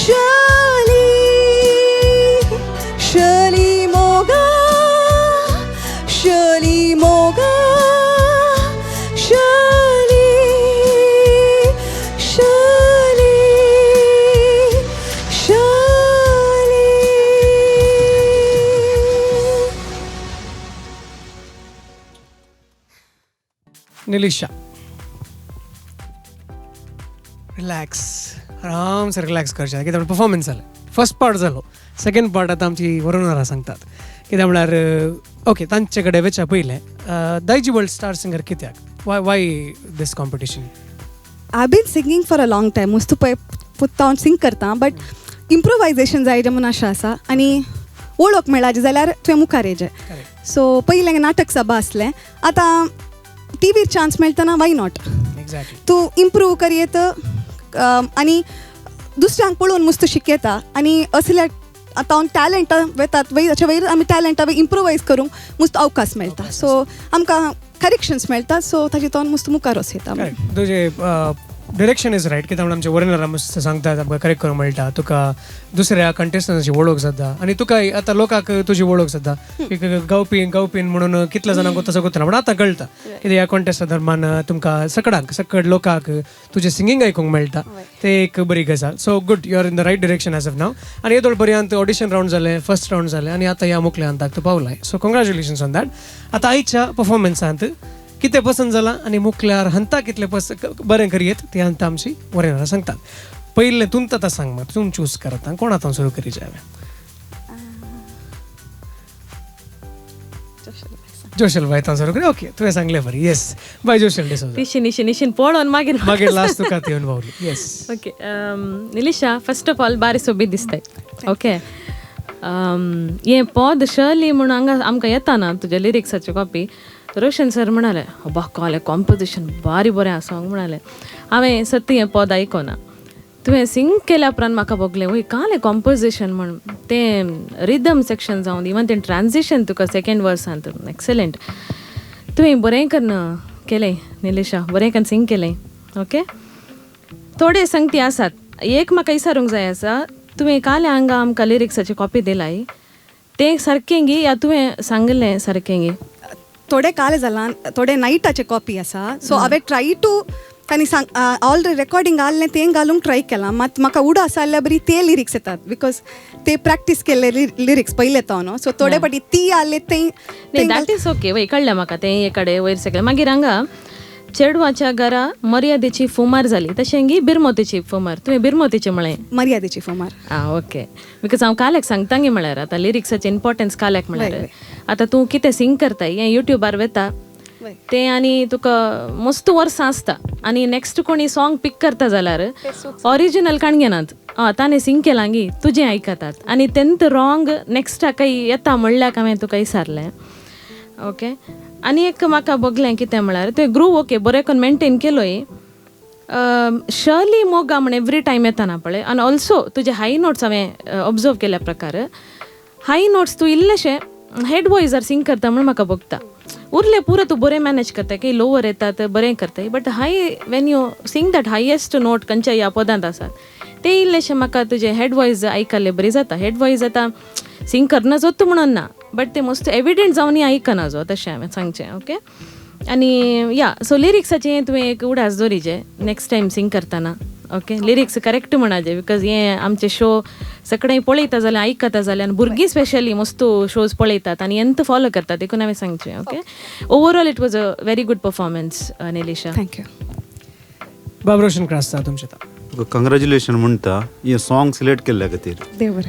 शली शली मोगा शली मोगा शली शली शली. निलिशा, रिलॅक्स, आरामसे रिलॅक्स करचें कित्याक म्हळ्यार परफॉर्मन्स जालें, फर्स्ट पार्ट जालो, सेकंड पार्ट आतां आमची वरुणरा सांगतात. कित्याक म्हळ्यार ओके तांचे कडेन वचच्या पयलें दायजी वर्ल्ड स्टार सिंगर कित्याक, why this competition? I been singing for a long time. मस्त पळय पुत्ता हांव सिंग करता बट इम्प्रोवायजेशन जाय जें म्हूण आशा आसा आनी वळख मेळाची जाल्यार तुवें मुखार येयचें. सो पयलें नाटक सभा आसलें, आतां टीवीर चान्स मेळटना why not exactly तूं इम्प्रूव करयेत आनी दुसऱ्यांक पळोवन मस्त शिकयता आनी असल्या आतां हांव टॅलंटा वेतात वयर हाच्या वयर आमी टॅलंटा इम्प्रोवायज करूंक मस्त अवकाश मेळटा. सो आमकां करेक्शन्स मेळटा, सो ताजे तो मस्त मुखार वचयता. करेक्ट, तुजें डिरेक्शन is right. कित्याक आमचे वरिनरा मस्त सांगतात, आमकां करेक्ट करूंक मेळटा, तुका दुसऱ्या कंटेस्टंटाची वळख जाता आनी तुका आतां लोकांक तुजी वळख जाता. एक गावपी गावपीन म्हणून कितल्या जाणांक तसो गुतना, पूण आतां कळटा कित्याक ह्या कॉन्टेस्टा दरम्यान तुमकां सकडांक सकड लोकांक तुजें सिंगींग आयकूंक मेळटा, ते एक बरी गजाल. So good, you are in the right direction as of now. आनी येदोळ पर्यंत ऑडिशन रावंड जालें, फर्स्ट रावंड जालें आनी आतां ह्या मुखल्या हंताक तूं पावलाय. So congratulations on that. आतां आयच्या परफॉर्मन्सांत कितें पसंत जालां आनी मुखल्यार हंता कितलें बरें करयेत ती हंता आमची वरेनरा सांगतात. पयलें तूं आतां सांग म्हाका, तूं चूज कर आतां कोण आतां सुरू करी जाय? जोशल बाय आतां सुरू करी. ओके, तुवें सांगलें बरें. येस बाय जोशल डिसोजा. निशीन निशीन निशीन पळोवन मागीर मागीर लास्ट तुका येवन पावली. Yes okay Nilisha, first of all बारी सोबीत दिसताय. ओके हें पद शर्ली म्हूण हांगा आमकां येता ना तुज्या लिरिक्साची कॉपी. रोशन सर म्हणाले अब्बा कालें कॉम्पोजिशन बारी बरें आसा सोंग म्हणाले. हांवें सत्य हें पद आयकोना, तुवें सिंग केल्या उपरांत म्हाका भोगलें वय कालें कॉम्पोजिशन म्हण. तें रिदम सेक्शन जावन इवन तें ट्रान्जिशन तुका सेकेंड वर्सांत एक्सलंट. तुवें बरें कन्न केलें निलेशा, बरें कन्न सिंग केलें. ओके थोडे संगती आसात, एक म्हाका विचारूंक जाय आसा, तुवें कालें हांगा आमकां लिरिक्साची कॉपी दिलाय तें सारकें गी या तुवें सांगिल्लें सारकें गी? थोडे काल जालां, थोडे नायटाचे कॉपी आसा. सो हांवें ट्राय टू तांणी सांग ऑलरेडी रेकॉर्डिंग आहलें तें घालूंक ट्राय केलां, मात म्हाका उडो आसा जाल्यार बरी ते लिरिक्स येतात because ते प्रॅक्टीस केल्ले लिरिक्स पयले तो न्हू. सो थोडे फावटी ती आहले ते that is okay. वय कळ्ळें म्हाका तें एक कडेन वयर सगळें. मागीर हांगा चेडवाच्या घरा मर्यादेची फुमार जाली तशें गी बिरमोतीची फुमार, तुवें बिरमोतीची म्हळें? मर्यादेची फुमार. आं ओके, because हांव काल्याक सांगता गी म्हळ्यार आतां लिरिक्साचें इम्पोर्टन्स काल्याक म्हळ्यार आतां तूं कितें सिंग करताय हें युट्यूबार वता तें आनी तुका मस्त वर्सां आसता आनी नेक्स्ट कोणी सॉंग पीक करता जाल्यार ओरिजिनल काण घेनात, ताणें सिंग केलां गी तुजें आयकतात आनी तेंत रॉंग नेक्स्ट काही येता म्हणल्यार हांवें तुका विचारलें. ओके, आनी एक म्हाका बगलें कितें म्हळ्यार तें ग्रूव ओके बरें करून मेनटेन केलोय. शर्ली मोगा म्हण एवरी टायम येताना पळय, आनी ऑल्सो तुजे हाय नोट्स हांवें ऑब्जर्व केल्या प्रकार हाय नोट्स तूं इल्लेशें हेड वॉयजार सिंग करता म्हण म्हाका बगता. उरले पुरो तूं बरें मॅनेज करता की लोवर येतात बरें करता, but high when you sing that highest note खंयच्या ह्या पदांत आसात ते इल्लेशें म्हाका तुजें हेड वॉयज आयकल्लें बरी जाता. हेड वॉयज आतां सिंग करना जोत म्हणून ना, बट ते मस्त एविडंट जावन आयकना जो तशें हांवें सांगचें. ओके, आनी या सो लिरिक्साचें तुवें एक उडास दवरिजे नेक्स्ट टायम सिंग करतना. ओके, लिरिक्स करेक्ट म्हणाजे because हें आमचे शो सगळें पळयता जाल्यार आयकता जाल्यार आनी भुरगीं स्पेशली मस्त शोज पळयतात आनी एंत फॉलो करतात, देखून हांवें सांगचें. Okay, overall it was a very good performance Nilisha. Thank you. बाब रोशन क्रास्ता तुमचें तुका कंग्रेच्युलेशन म्हणटा हें सॉंग सिलेक्ट केल्ल्या खातीर.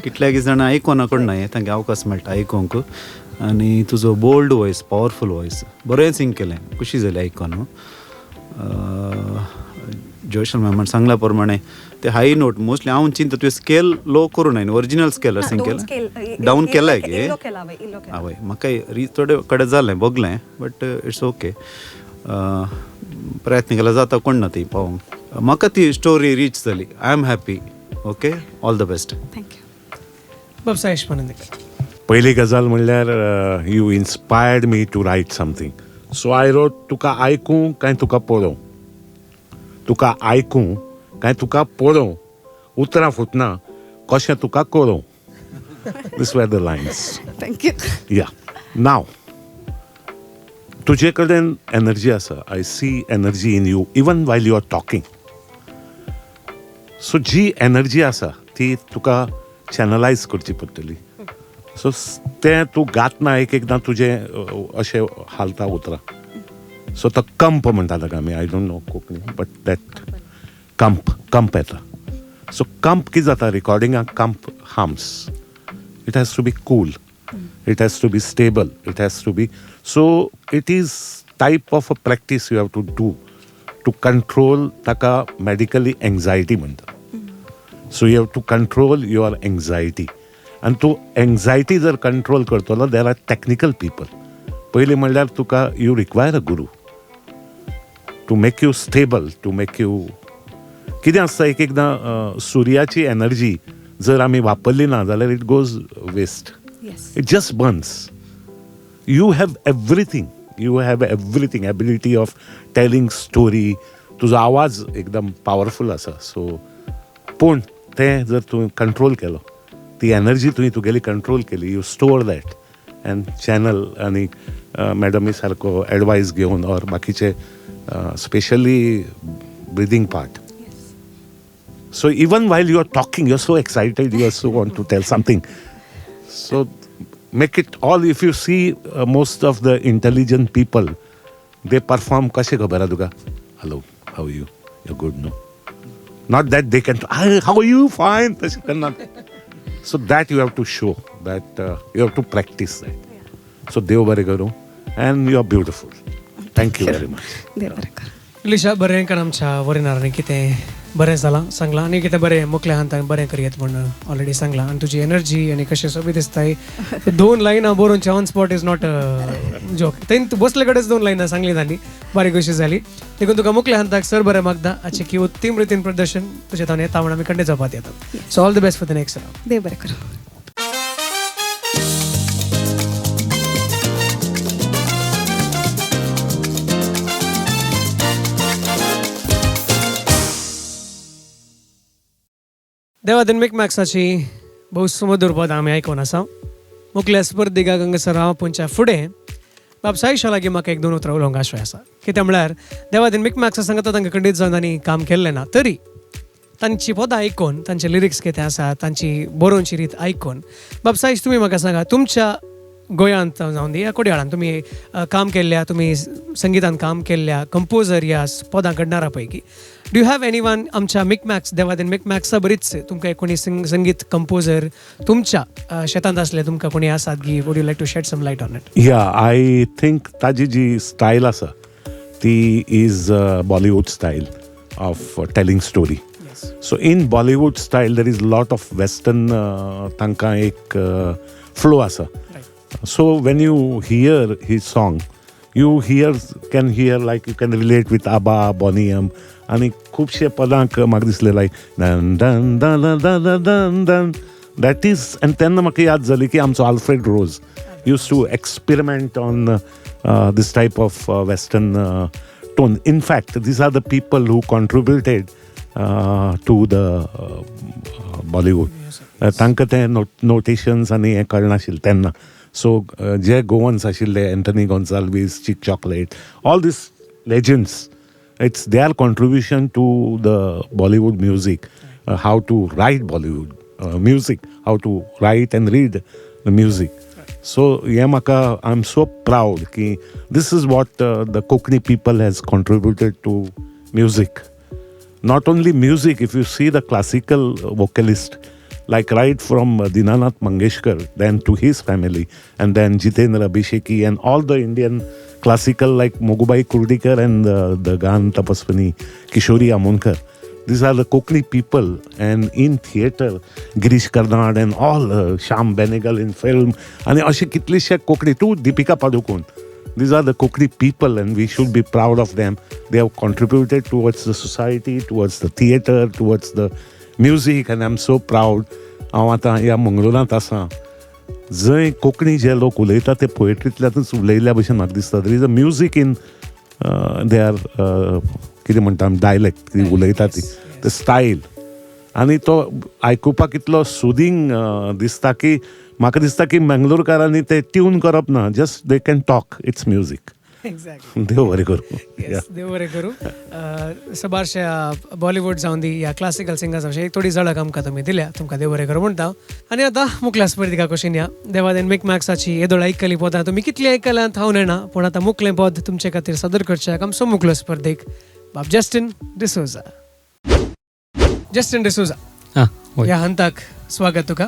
कितल्याकी जाणां आयकोना कडना हें तांकां अवकाश मेळटा आयकोंक, आनी तुजो बोल्ड वॉयस, पावरफूल वॉयस, बरें सिंग केलें, खुशी जाली आयकोन. जोशन मॅमान सांगल्या प्रमाणे ते हाय नोट मोस्टली हांव चिंता तुवें स्केल लो करूं नाय, ओरिजिनल स्केल सिंग केलां, डावन केलाय गे हय, म्हाका थोडे कडेन जालें बगलें, बट it's okay, प्रयत्न केला जाता कोण ना ती पावोंक. म्हाका ती स्टोरी रीच जाली, I am happy. Okay, all the best. Thank you. बाब साईश पनंदीकर. पयली गजाल म्हणल्यार you inspired me to write something, so I wrote तुका आयकूं काय तुका पळोवं, तुका आयकूं काय तुका पळोवं, उतरां फुटना कशें तुका कळोवं. This were the lines. Thank you. Yeah, now तुजे कडेन एनर्जी आसा, I see energy in you even while you are talking. So ji energy आसा ती तुका चॅनलायज करची पडटली. सो तें तूं गातना एक एकदां तुजें अशें हालता उतरां, सो तो कंप म्हणटा ताका आमी, I don't know Konkani, but that कंप कंप येता. सो कंप कितें जाता रिकॉर्डिंगाक, कंप harms. It has to be cool, it has to be stable, it has to be, so it is type of a practice you have to do to control ताका medically anxiety म्हणटा. So you have to control your anxiety, आनी तूं anxiety जर control करतलो, there are technical people. पयलीं म्हणल्यार तुका you require a guru to make you stable, to make you कितें आसता एक एकदां सुर्याची एनर्जी जर आमी वापरली ना जाल्यार it goes waste, it just burns. You have everything, you have everything, ability of telling story, तुजो आवाज एकदम पावरफूल आसा. सो पूण तें जर तुवें कंट्रोल केलो, ती एनर्जी तुवें तुगेली कंट्रोल केली, you store that and channel. आनी मॅडमी सारको एडवायस घेवन ऑर बाकीचे specially breathing part. So even while you are talking you are so excited, you are so want to tell something, so make it all. If you see most of the intelligent people, they perform कशें खबर आहा तुका, hello how you, you good no, not that they can how you fine तशें करना. So that you have to show that you have to practice that. So देव बरें करूं, and you are beautiful. Thank you very much. देव बरें करूं. लिशा, बरें कर आमच्या वरिनारांनी कितें बरें जालां सांगलां आनी कितें बरें मुखल्या हातान बरें करयेत म्हूण ऑलरेडी सांगलां, आनी तुजी एनर्जी आनी कशें सोबीत दिसताय. दोन लायनां बरोवचे on spot is not a joke. थंय तूं बसले कडेच दोन लायनां सांगली तांणी, बारीक कशी जाली. देखून तुका मुखल्या हाताक सर बरें मागता आजचें की उत्तम रितीन प्रदर्शन तुजें ताणें येता म्हूण आमी खंडे जावपाक येतात. So all the best for the next round. देव बरें करूं. देवादन मिकमॅक्साची भोव सुमधूर पदां आमी आयकून आसा. मुखल्या स्पर्धिका गंगासर हांव पुंच्या फुडें बाब साईशा लागीं म्हाका एक दोन उतरां उलोवंक आशय आसा. कित्याक म्हळ्यार देवादन मिकमॅक्सा सांगता तांकां खंडीत जावन आनी काम केल्लें ना, तरी तांची पदां आयकून, तांचे लिरिक्स कितें आसा, तांची बरोवची रीत आयकून बाब साईश तुमी म्हाका सांगा, तुमच्या गोंयांत जावन दी या कोडयाळान तुमी काम केल्ल्या, तुमी संगितान काम केल्ल्या कंपोजर ह्या पदां घडणारा पैकी Do you have anyone आमच्या मिकमॅक्स देवादेन मिकमॅक्सा बरीच तुमकां कोणी संगीत कंपोजर तुमच्या शेतांत आसले तुमकां कोणी आसात गी? Would you like to shed some light on it? Yeah, I think ताजी जी स्टायल आसा ती is Bollywood style of telling story. So in Bollywood style there is lot of western तांकां एक फ्लो आसा. So when you hear his song you hear can hear like you can relate with ABBA, Boney M आनी खुबशे पदांक म्हाका दिसलें लायक दन दन दन दन दन दन that is. आनी तेन्ना म्हाका याद जाली की आमचो Alfred Rose used to experiment on this type of western tone. In fact these are the people who contributed to the Bollywood. तांकां तें नोटेशन्स आनी हें कळनाशिल्लें तेन्ना. सो जे गोवन्स आशिल्ले, Anthony Gonsalves, Chick Chocolate, all these legends, it's their contribution to the Bollywood music, how to write Bollywood music, how to write and read the music. So हें म्हाका I am so proud की this is what the Konkani people has contributed to music. Not only music, if you see the classical vocalist, like right from Dinanath Mangeshkar, then to his family, and then Jitendra Abhisheki and all the Indian classical like Mogubai Kurdikar and the Gan Tapaswini Kishori Amonkar. These are the Konkani people. And in theatre, Girish Karnad and all, Shyam Benegal in film, and ashe kitlishe Konkani, to Deepika Padukone. These are the Konkani people and we should be proud of them. They have contributed towards the society, towards the theatre, towards the music, and I'm so proud. हांव आतां ह्या मंगळुरांत आसा जंय कोंकणी जे लोक उलयता ते पोएट्रींतल्यानूच उलयल्ल्या भशेन म्हाका दिसता. There is a music in their कितें म्हणटा आमी डायलेक्ट, कितें उलयता ती the style, आनी तो आयकुपाक इतलो सुदींग दिसता की म्हाका दिसता की मंगळूरकारांनी ते ट्यून करप ना, just they can talk, it's music. Exactly. देव बरें करूं. देव बरें करूं. सबारशा बॉलिवूड जावन दी या क्लासिकल सिंगर्स अशें एक थोडी झळक आमकां तुमी दिल्या, तुमकां देव बरें करूं म्हणटा. आनी आतां मुखल्या स्पर्धिका कशीन या देवादेन मिकमॅक्साची येदोळ आयकली पदां तुमी कितली आयकल्यांत हांव नेणा, पूण आतां मुखलें पद तुमचे खातीर सादर करच्याक आमचो मुखलो स्पर्धीक बाब जस्टीन डिसोजा. जस्टीन डिसोजा, ह्या हंताक स्वागत तुका.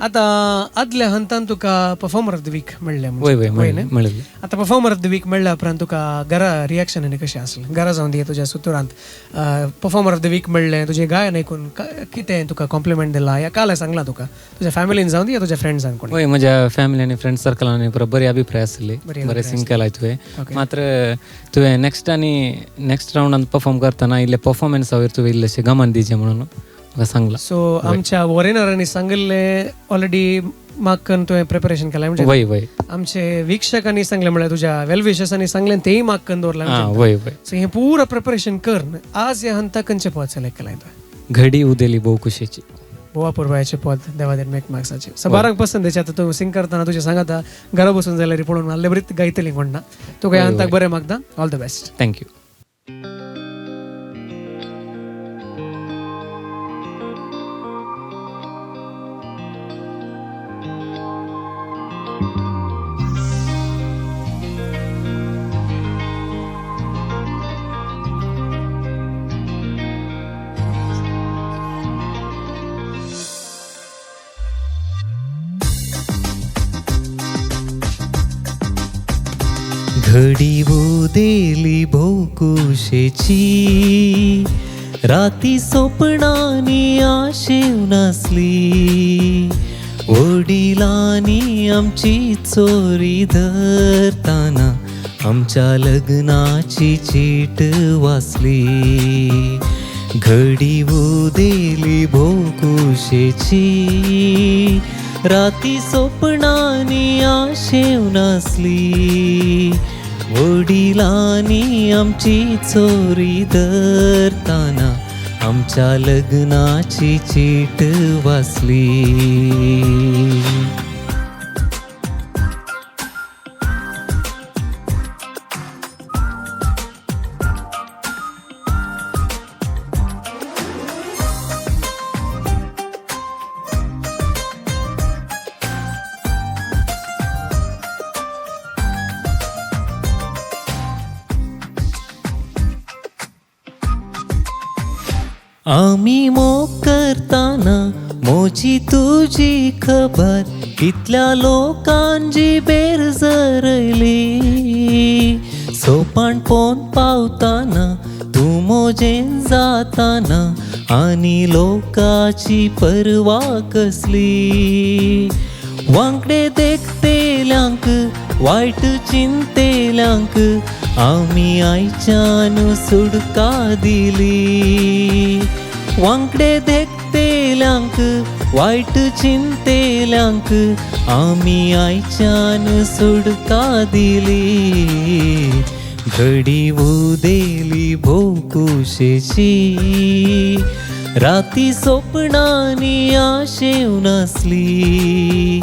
आतां आदल्या हंतान तुका परफॉर्मर ऑफ the week मेळ्ळें. आतां परफॉर्मर ऑफ the week मेळ्ळ्या उपरांत तुका घरा रिएक्शन आनी कशें आसलें? घरा जावन दी तुज्या सुतुरांत परफॉर्मर ऑफ the week मेळ्ळें, तुजें गायन आयकून कितें तुका कॉम्प्लिमेंट दिला या काल सांगलां तुका तुज्या फॅमिलीन जावन दी या तुज्या फ्रेंड्सान कोणी? वय, म्हज्या फॅमिली आनी फ्रेंड सर्कलान पुरो बरे अभिप्राय आसले, बरें सिंग केलाय तुवें. मात्र तुवें नेक्स्ट आनी नेक्स्ट रावंडान परफॉर्म करतना इल्लें परफॉर्मन्सावयर तुवें इल्लेशें गमन दिवचें म्हणून सांगला. सो आमच्या वॉरेनरांनी सांगिल्लें ऑलरेडी माक्कन तुवें प्रिपरेशन केलां म्हणजे? वय वय. आमचे वीक्षकांनी सांगलें म्हळ्यार तुज्या वेलविशर्सांनी सांगलें तेय माक्कन दवरलां. वय वय. सो हें पुरो प्रिपरेशन कर आज ह्या हंता खंयचें पद सिलेक्ट केलां तुवें? घडी उदेली भोव खुशेची, भोवा पुरवायचें पद देवादेन मेकमार्क्साचें. सबारांक पसंत तेचें. आतां तूं सिंग करतना तुजें सांगाता घरा बसून जाल्यार पळोवन मारले बरीच गायतली कोण ना. तुका ह्या हंताक बरें मागता. All the best. Thank you. घडी उदेली भोकुशेची, राती सोपणानी आशेव नासली, वडिलांनी आमची चोरी धरताना आमच्या लग्नाची चीट वाचली. घडी उदेली भोकुशेची, राती सोपणानी आशेव नासली, वडिलांनी आमची चोरी धरताना आमच्या लग्नाची चीट वाचली. आमी मोग करताना मोजी तुजी खबर कितल्या लोकांची बेर जरयली सोपाण पोन पावताना तूं मोजेन जाताना आनी लोकाची परवा कसली वांकडे देखतेल्यांक वायट चिंतेल्यांक आमी आयच्यान सुडका दिली वांकडे देखतेल्यांक वायट चिंतेल्यांक आमी आयच्यान सुडका दिली घडी उदेली भोकुशेची राती सोपणांनी आशेवन आसली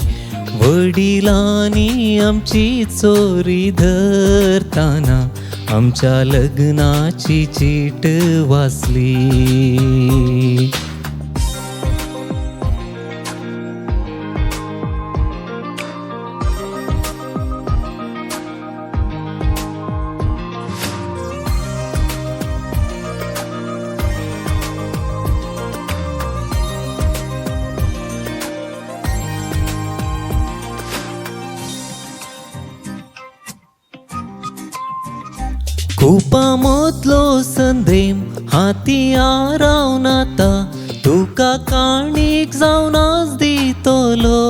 वडिलांनी आमची चोरी धरताना आमच्या लग्नाची चीट वाचली. कुपा मोतलो संदेम हाती आरावन आतां तुका काणीक जावन आज दितलो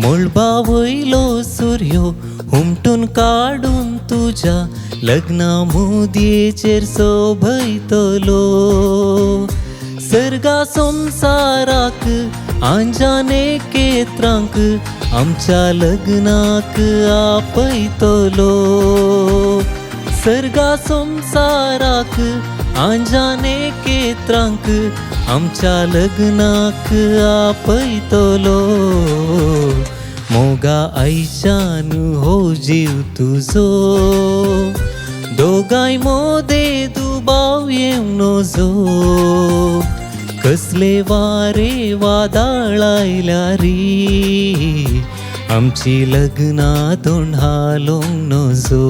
मळबा वयलो सुर्यो हुमटून काडून तुज्या लग्ना मुदयेचेर सोभयतलो सर्गा संवसाराक आंजाने केत्रांक आमच्या लग्नाक आपयतलो सर्गा संवसाराक आंजाने केत्रांक आमच्या लग्नाक आपयतलो मोगा आयच्यान हो जीव तुजो दोगांय मोदे दुबाव येवं नजो कसले वारे वादळ आयल्यारी आमची लग्नां तोंड हालोवंक नजो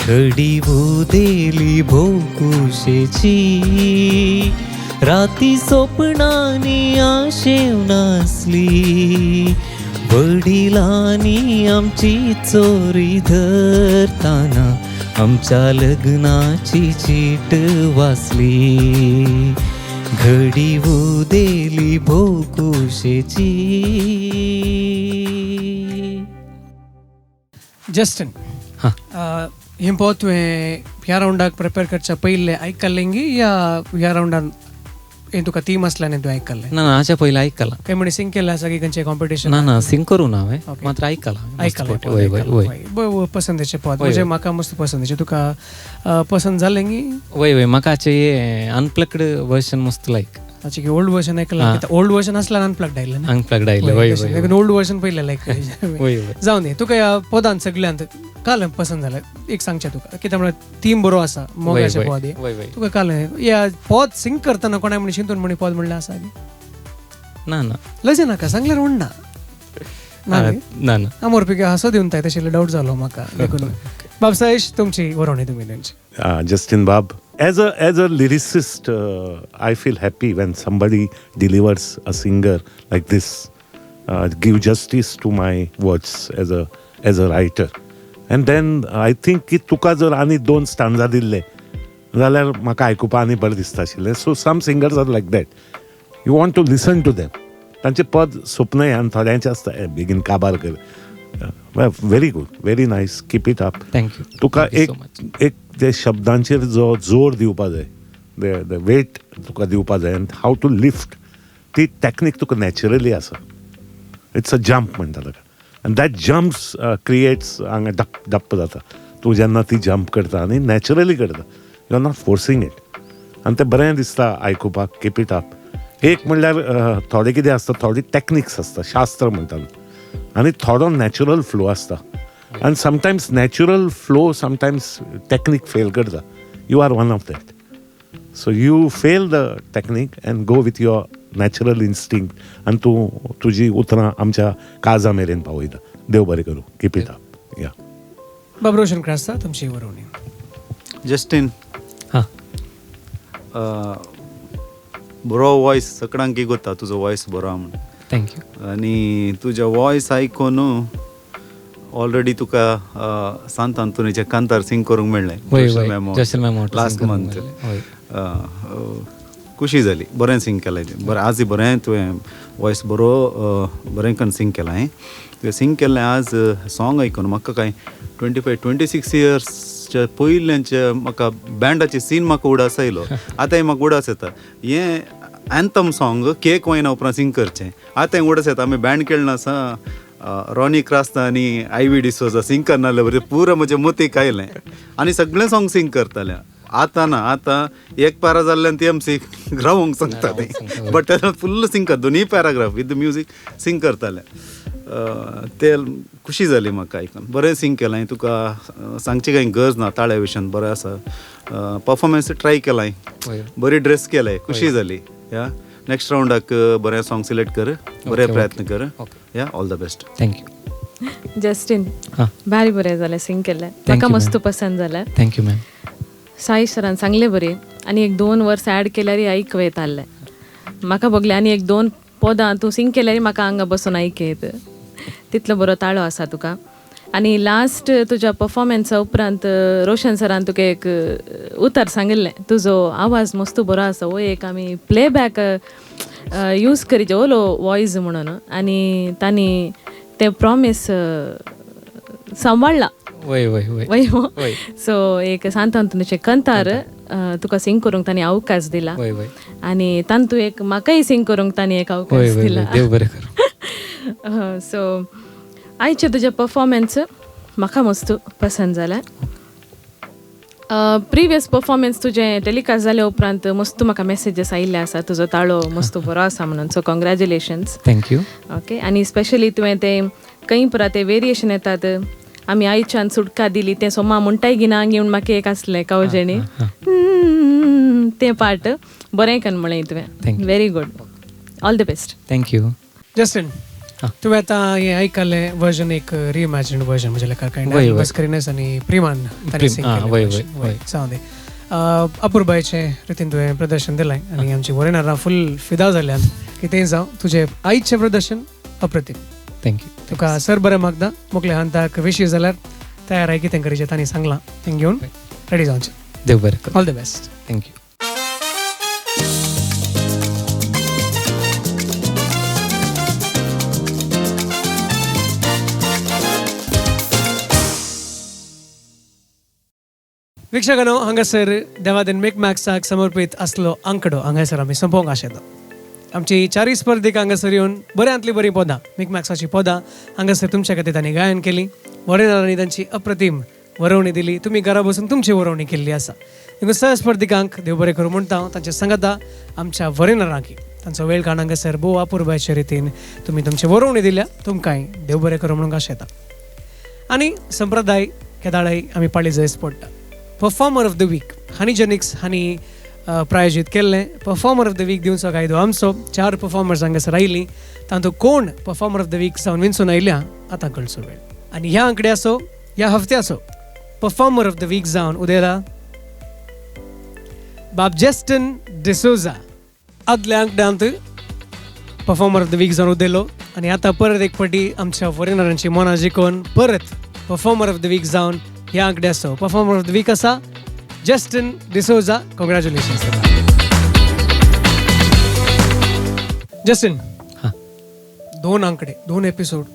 घडी उदेली भोकुशेची राती सोपणांनी आशेवन आसली वडिलांनी आमची चोरी धरताना आमच्या लग्नाची चीट वाचली घडी उदेली भोकुशेची. जस्टिन, हें पद तुवें ह्या रावंडाक प्रिपेर करच्या पयलें आयकल्लें या ह्या रावंडान हें तुका थीम आसल्यान तुवें आयकल्लें? ना ना, हाच्या पयलीं आयकलां. काय म्हणी सिंग केल्लें आसा की खंयचें कॉम्पिटिशन? ना ना, सिंग करूं ना हांवें, मात्र आयकलां. आयकलां, पसंदेचें पद म्हणजे म्हाका मस्त पसंदेचें. तुका पसंद जालें की? वय वय, म्हाका हाचें अनप्लग्ड वर्जन मस्त लायक. ताचें की ओल्ड वर्जन आयकलां? ओल्ड वर्जन आसल्यार अनप्लग्ड आयलें ना? अनप्लग्ड आयलें, वय वय. ओल्ड वर्जन पयलें लायक. जावं दी. तुका ह्या पदान सगळ्यांत काल पसंद जालें एक सांगचें तुका, कित्याक म्हळ्यार थीम बरो आसा मोगाचें पद हें. तुका काल ह्या पद सिंग करतना कोणाय म्हणी चिंतून म्हणी पद म्हणलें आसा? ना ना, लजे नाका सांगल्यार म्हणना. ना ना, आमोर हांसो दिवन ताय तशें डावट जालो म्हाका देखून. बाब साहेब, तुमची वरोवणी तुमी दिवची. जस्टीन बाब, as a lyricist, I feel happy when somebody delivers a singer like this, give justice to my words as a writer. And then I think की तुका जर आनी दोन स्टांजा दिल्ले जाल्यार म्हाका आयकुपा आनी बरें दिसता आशिल्लें. So some singers are like that, you want to listen to them. तांचें पद सोंपनय आनी थोड्यांचें आसता बेगीन काबार कर. Very good, very nice, keep it up. Thank you. तुका एक एक ते शब्दांचेर जो जोर दिवपा जाय, the weight तुका दिवपा जाय आनी how to lift, ती टॅक्नीक तुका नॅचरली आसा. It's a jump म्हणटा ताका, आनी that jumps creates हांगा डप डप्प जाता. तूं जेन्ना ती जम्प करता आनी नॅचरली करता, you are not forcing it, आनी तें बरें दिसता आयकुपाक. Keep it up. एक म्हणल्यार थोडें कितें आसता, थोडी टॅक्निक्स आसता, शास्त्र म्हणटा, आनी थोडो नॅचरल फ्लो आसता. आनी sometimes natural flow sometimes technique fail करता. You are one of that. So you fail the technique and go with your natural instinct, आनी तूं तुजी उतरां आमच्या काळजा मेरेन पावयता. देव बरें करूं. Keep it up. या बाब रोशन क्रास्ता, तुमची वरोवणी. जस्टीन, हां, बरो वॉयस सगळ्यांक गोता तुजो वॉयस बरो म्हण. Thank you. आनी तुज्या वॉयस आयकून ऑलरेडी तुका सांत आंतोनीचे कांतार सिंग करूंक मेळ्ळें लास्ट मंथ. खुशी जाली, बरें सिंग केलें, बरें आज बरें तुवें वॉयस बरो बरें करून सिंग केलां. हें तुवें सिंग केल्लें आज सॉंग आयकून म्हाका कांय 25-26 इयर्सच्या पयल्याचे म्हाका बँडाचे सीन म्हाका उडास आयलो. आतांय म्हाका उडास येता हें एन्थम सॉंग केक वयना उपरांत सिंग करचें. आतांय उडास येता. आमी बँड खेळना आसा रॉनी क्रास्ता आनी आयवी डिसोजा सिंग करनासले बरें पुरो म्हज्या मतीक आयलें आनी सगळें सॉंग सिंग करतालें. आतां ना, आतां एक पॅरा जाल्ल्यान ती आमची रावोंक सांगता ती, बट तेन्ना फुल्ल सिंग कर दोनूय पॅराग्राफ विथ म्युजीक सिंग करताले. ते खुशी जाली म्हाका आयकून. बरें सिंग केलां तुका, सांगची कांय गरज ना. ताळ्या विशयान बरें आसा, परफॉर्मन्स ट्राय केलां, बरी ड्रेस केलाय, खुशी जाली. या नेक्स्ट रावंडाक बरें सॉंग सिलेक्ट कर, बरे प्रयत्न कर. या all the best. Thank you. Justin, भारी बरें जालें सिंग केलें, म्हाका मस्त पसंद जालें. Thank you ma'am. Sai सरान सांगलें बरें आनी एक 2 वर्स ॲड केल्यार आयक येतालें म्हाका बगलें. आनी एक 2 पदां तूं सिंग केल्यार म्हाका हांगा बसून आयक येत, तितलो बरो ताळो आसा तुका. आनी लास्ट तुज्या परफॉर्मन्सा उपरांत रोशन सरान तुका एक उतर सांगिल्लें, तुजो आवाज मस्त बरो आसा, हो एक आमी प्लेबॅक यूज करीचे ओलो वॉयस म्हणून. आनी तांणी तें प्रॉमीस सांबाळ्ळां. वय वय वय वय. सो एक सांत आंतोनीचें कंतार तुका सिंग करूंक तांणी अवकाश दिला आनी तांतू एक म्हाकाय सिंग करूंक तांणी एक अवकाश दिला. देव बरें करूं. सो आयचें तुजें परफॉर्मन्स म्हाका मस्त पसंद जालें. प्रिवियस परफॉर्मन्स तुजें टेलिकास्ट जाल्या उपरांत मस्त म्हाका मॅसेजीस आयिल्ले आसा, तुजो ताळो मस्त बरो आसा म्हणून. So congratulations. Thank you. Okay. आनी स्पेशली तुवें तें खंय परा तें वेरिएशन येतात, आमी आयच्यान सुटका दिली तें सोमा म्हणटाय गिना घेवन म्हाका एक आसलें कावजेणी तें पार्ट बरें कन म्हळें तुवें. Very good, all the best. Thank you. Justin, तुवें आतां हें आयकलें वर्जन एक रिइमॅजिन्ड वर्जन म्हज्या लेखार कांय बस्करिनस आनी प्रिमान तांणी सिंग केलें. जावं दे, अपुरबायचें रितीन तुवें प्रदर्शन दिलें आनी आमची वरेनारां फूल फिदा जाल्यान. कितेंय जावं, तुजें आयचें प्रदर्शन अप्रतीम. Thank you. तुका सर बरें मागता, मुखल्या हंताक विशी जाल्यार तयार आहे कितें करीचें तांणी सांगलां तें घेवन रेडी जावचें. देव बरें करूं. All the best. Thank you. वीक्षकांनो, हांगासर देवादेन मिकमॅक्साक समर्पीत आसलो आंकडो हांगासर आमी सोंपोवंक आशेता. आमची चारय स्पर्धीक हांगासर येवन बऱ्यांतली बरीं पदां मिकमॅक्साचीं पदां हांगासर तुमच्या खातीर तांणी गायन केलीं. वरेनारांनी तांची अप्रतीम वरोवणी दिली, तुमी घरा बसून तुमची वरोवणी केल्ली आसा. देखून सह स्पर्धिकांक देव बरें करूं म्हणटा हांव. तांच्या सांगाता आमच्या वरेनारांकी तांचो वेळ काडून हांगासर भोव अपुरबायचे रितीन तुमी तुमची वरोवणी दिल्या, तुमकांय देव बरें करूं म्हणूंक आशेता. आनी संप्रदाय केदाळाय आमी पाळी जायच पडटा. Performer of the week Honey Genix हांणी प्रायोजीत केल्लें परफॉर्मर ऑफ the week दिवचो कायदो आमचो. 4 परफॉर्मर्स हांगासर आयलीं, तातूंत कोण परफॉर्मर ऑफ the week जावन विंचून आयल्या आतां कळचो वेळ. आनी ह्या आंकड्याचो, ह्या हफ्त्याचो परफॉर्मर ऑफ the week जावन उदेला बाब जेस्टन डिसोजा. आदल्या आंकड्यांत परफॉर्मर ऑफ the week जावन उदेलो आनी आतां परत एक फावटी आमच्या फॉरेनरांची मनां जिखून परत परफॉर्मर ऑफ the week जावन ह्या आंकड्याचो परफॉर्मर ऑफ the week आसा जेस्टन डिसोजा. कॉंग्रॅच्युलेशन्स जेस्टन. 2 आंकडे, 2 एपिसोड,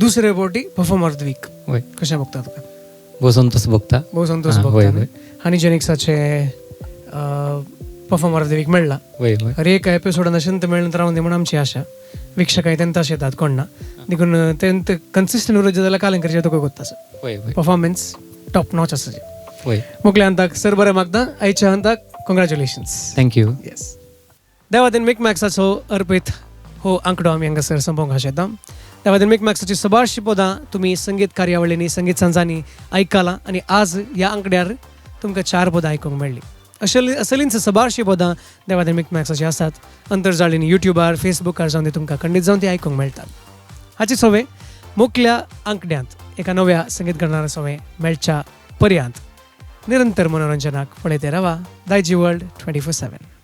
दुसरे फावटी परफॉर्मर ऑफ the week. कशें बघता तुका? भोव संतोष भोगता. भोव संतोष भोगता. हनीजेनिक्साचे परफॉर्मर ऑफ the week मेळ्ळा. हर एका एपिसोडान अशें मेळून रावून दी म्हूण आमची आशा. वीक्षकांय तेंत येतात कोण ना, देखून तेंत कन्सिस्टंट उरत जाल्यार कालेंकरचें तुका गोत्ता आसा. परफॉर्मन्स टॉप नॉच आसा. मुखल्या हंताक सर बरें मागता, आयच्या हंताक कॉंग्रॅच्युलेशन्स. Thank you. Yes. देवादेन मिकमॅक्साचो अर्पीत हो आंकडो आमी हांगासर सोंपोवंक आशेता. देवादेन मिकमॅक्साची सबारशीं पदां तुमी संगीत कार्यावळींनी, संगीत सांजांनी आयकलां आनी आज ह्या आंकड्यार तुमकां 4 पदां आयकूंक मेळ्ळीं. असलींच सबारशीं पदां देवादेन मिकमॅक्साचीं आसात. अंतर्जाळींनी, युट्युबार, फेसबुकार जावन ती तुमकां खंडीत जावन ती आयकूंक मेळटात. हाची सवे मुखल्या आंकड्यांत एका नव्या संगीत करणारा सवे मेळच्या पर्यांत निरंतर मनोरंजनाक पळयते रावा दायजी वर्ल्ड 24/7.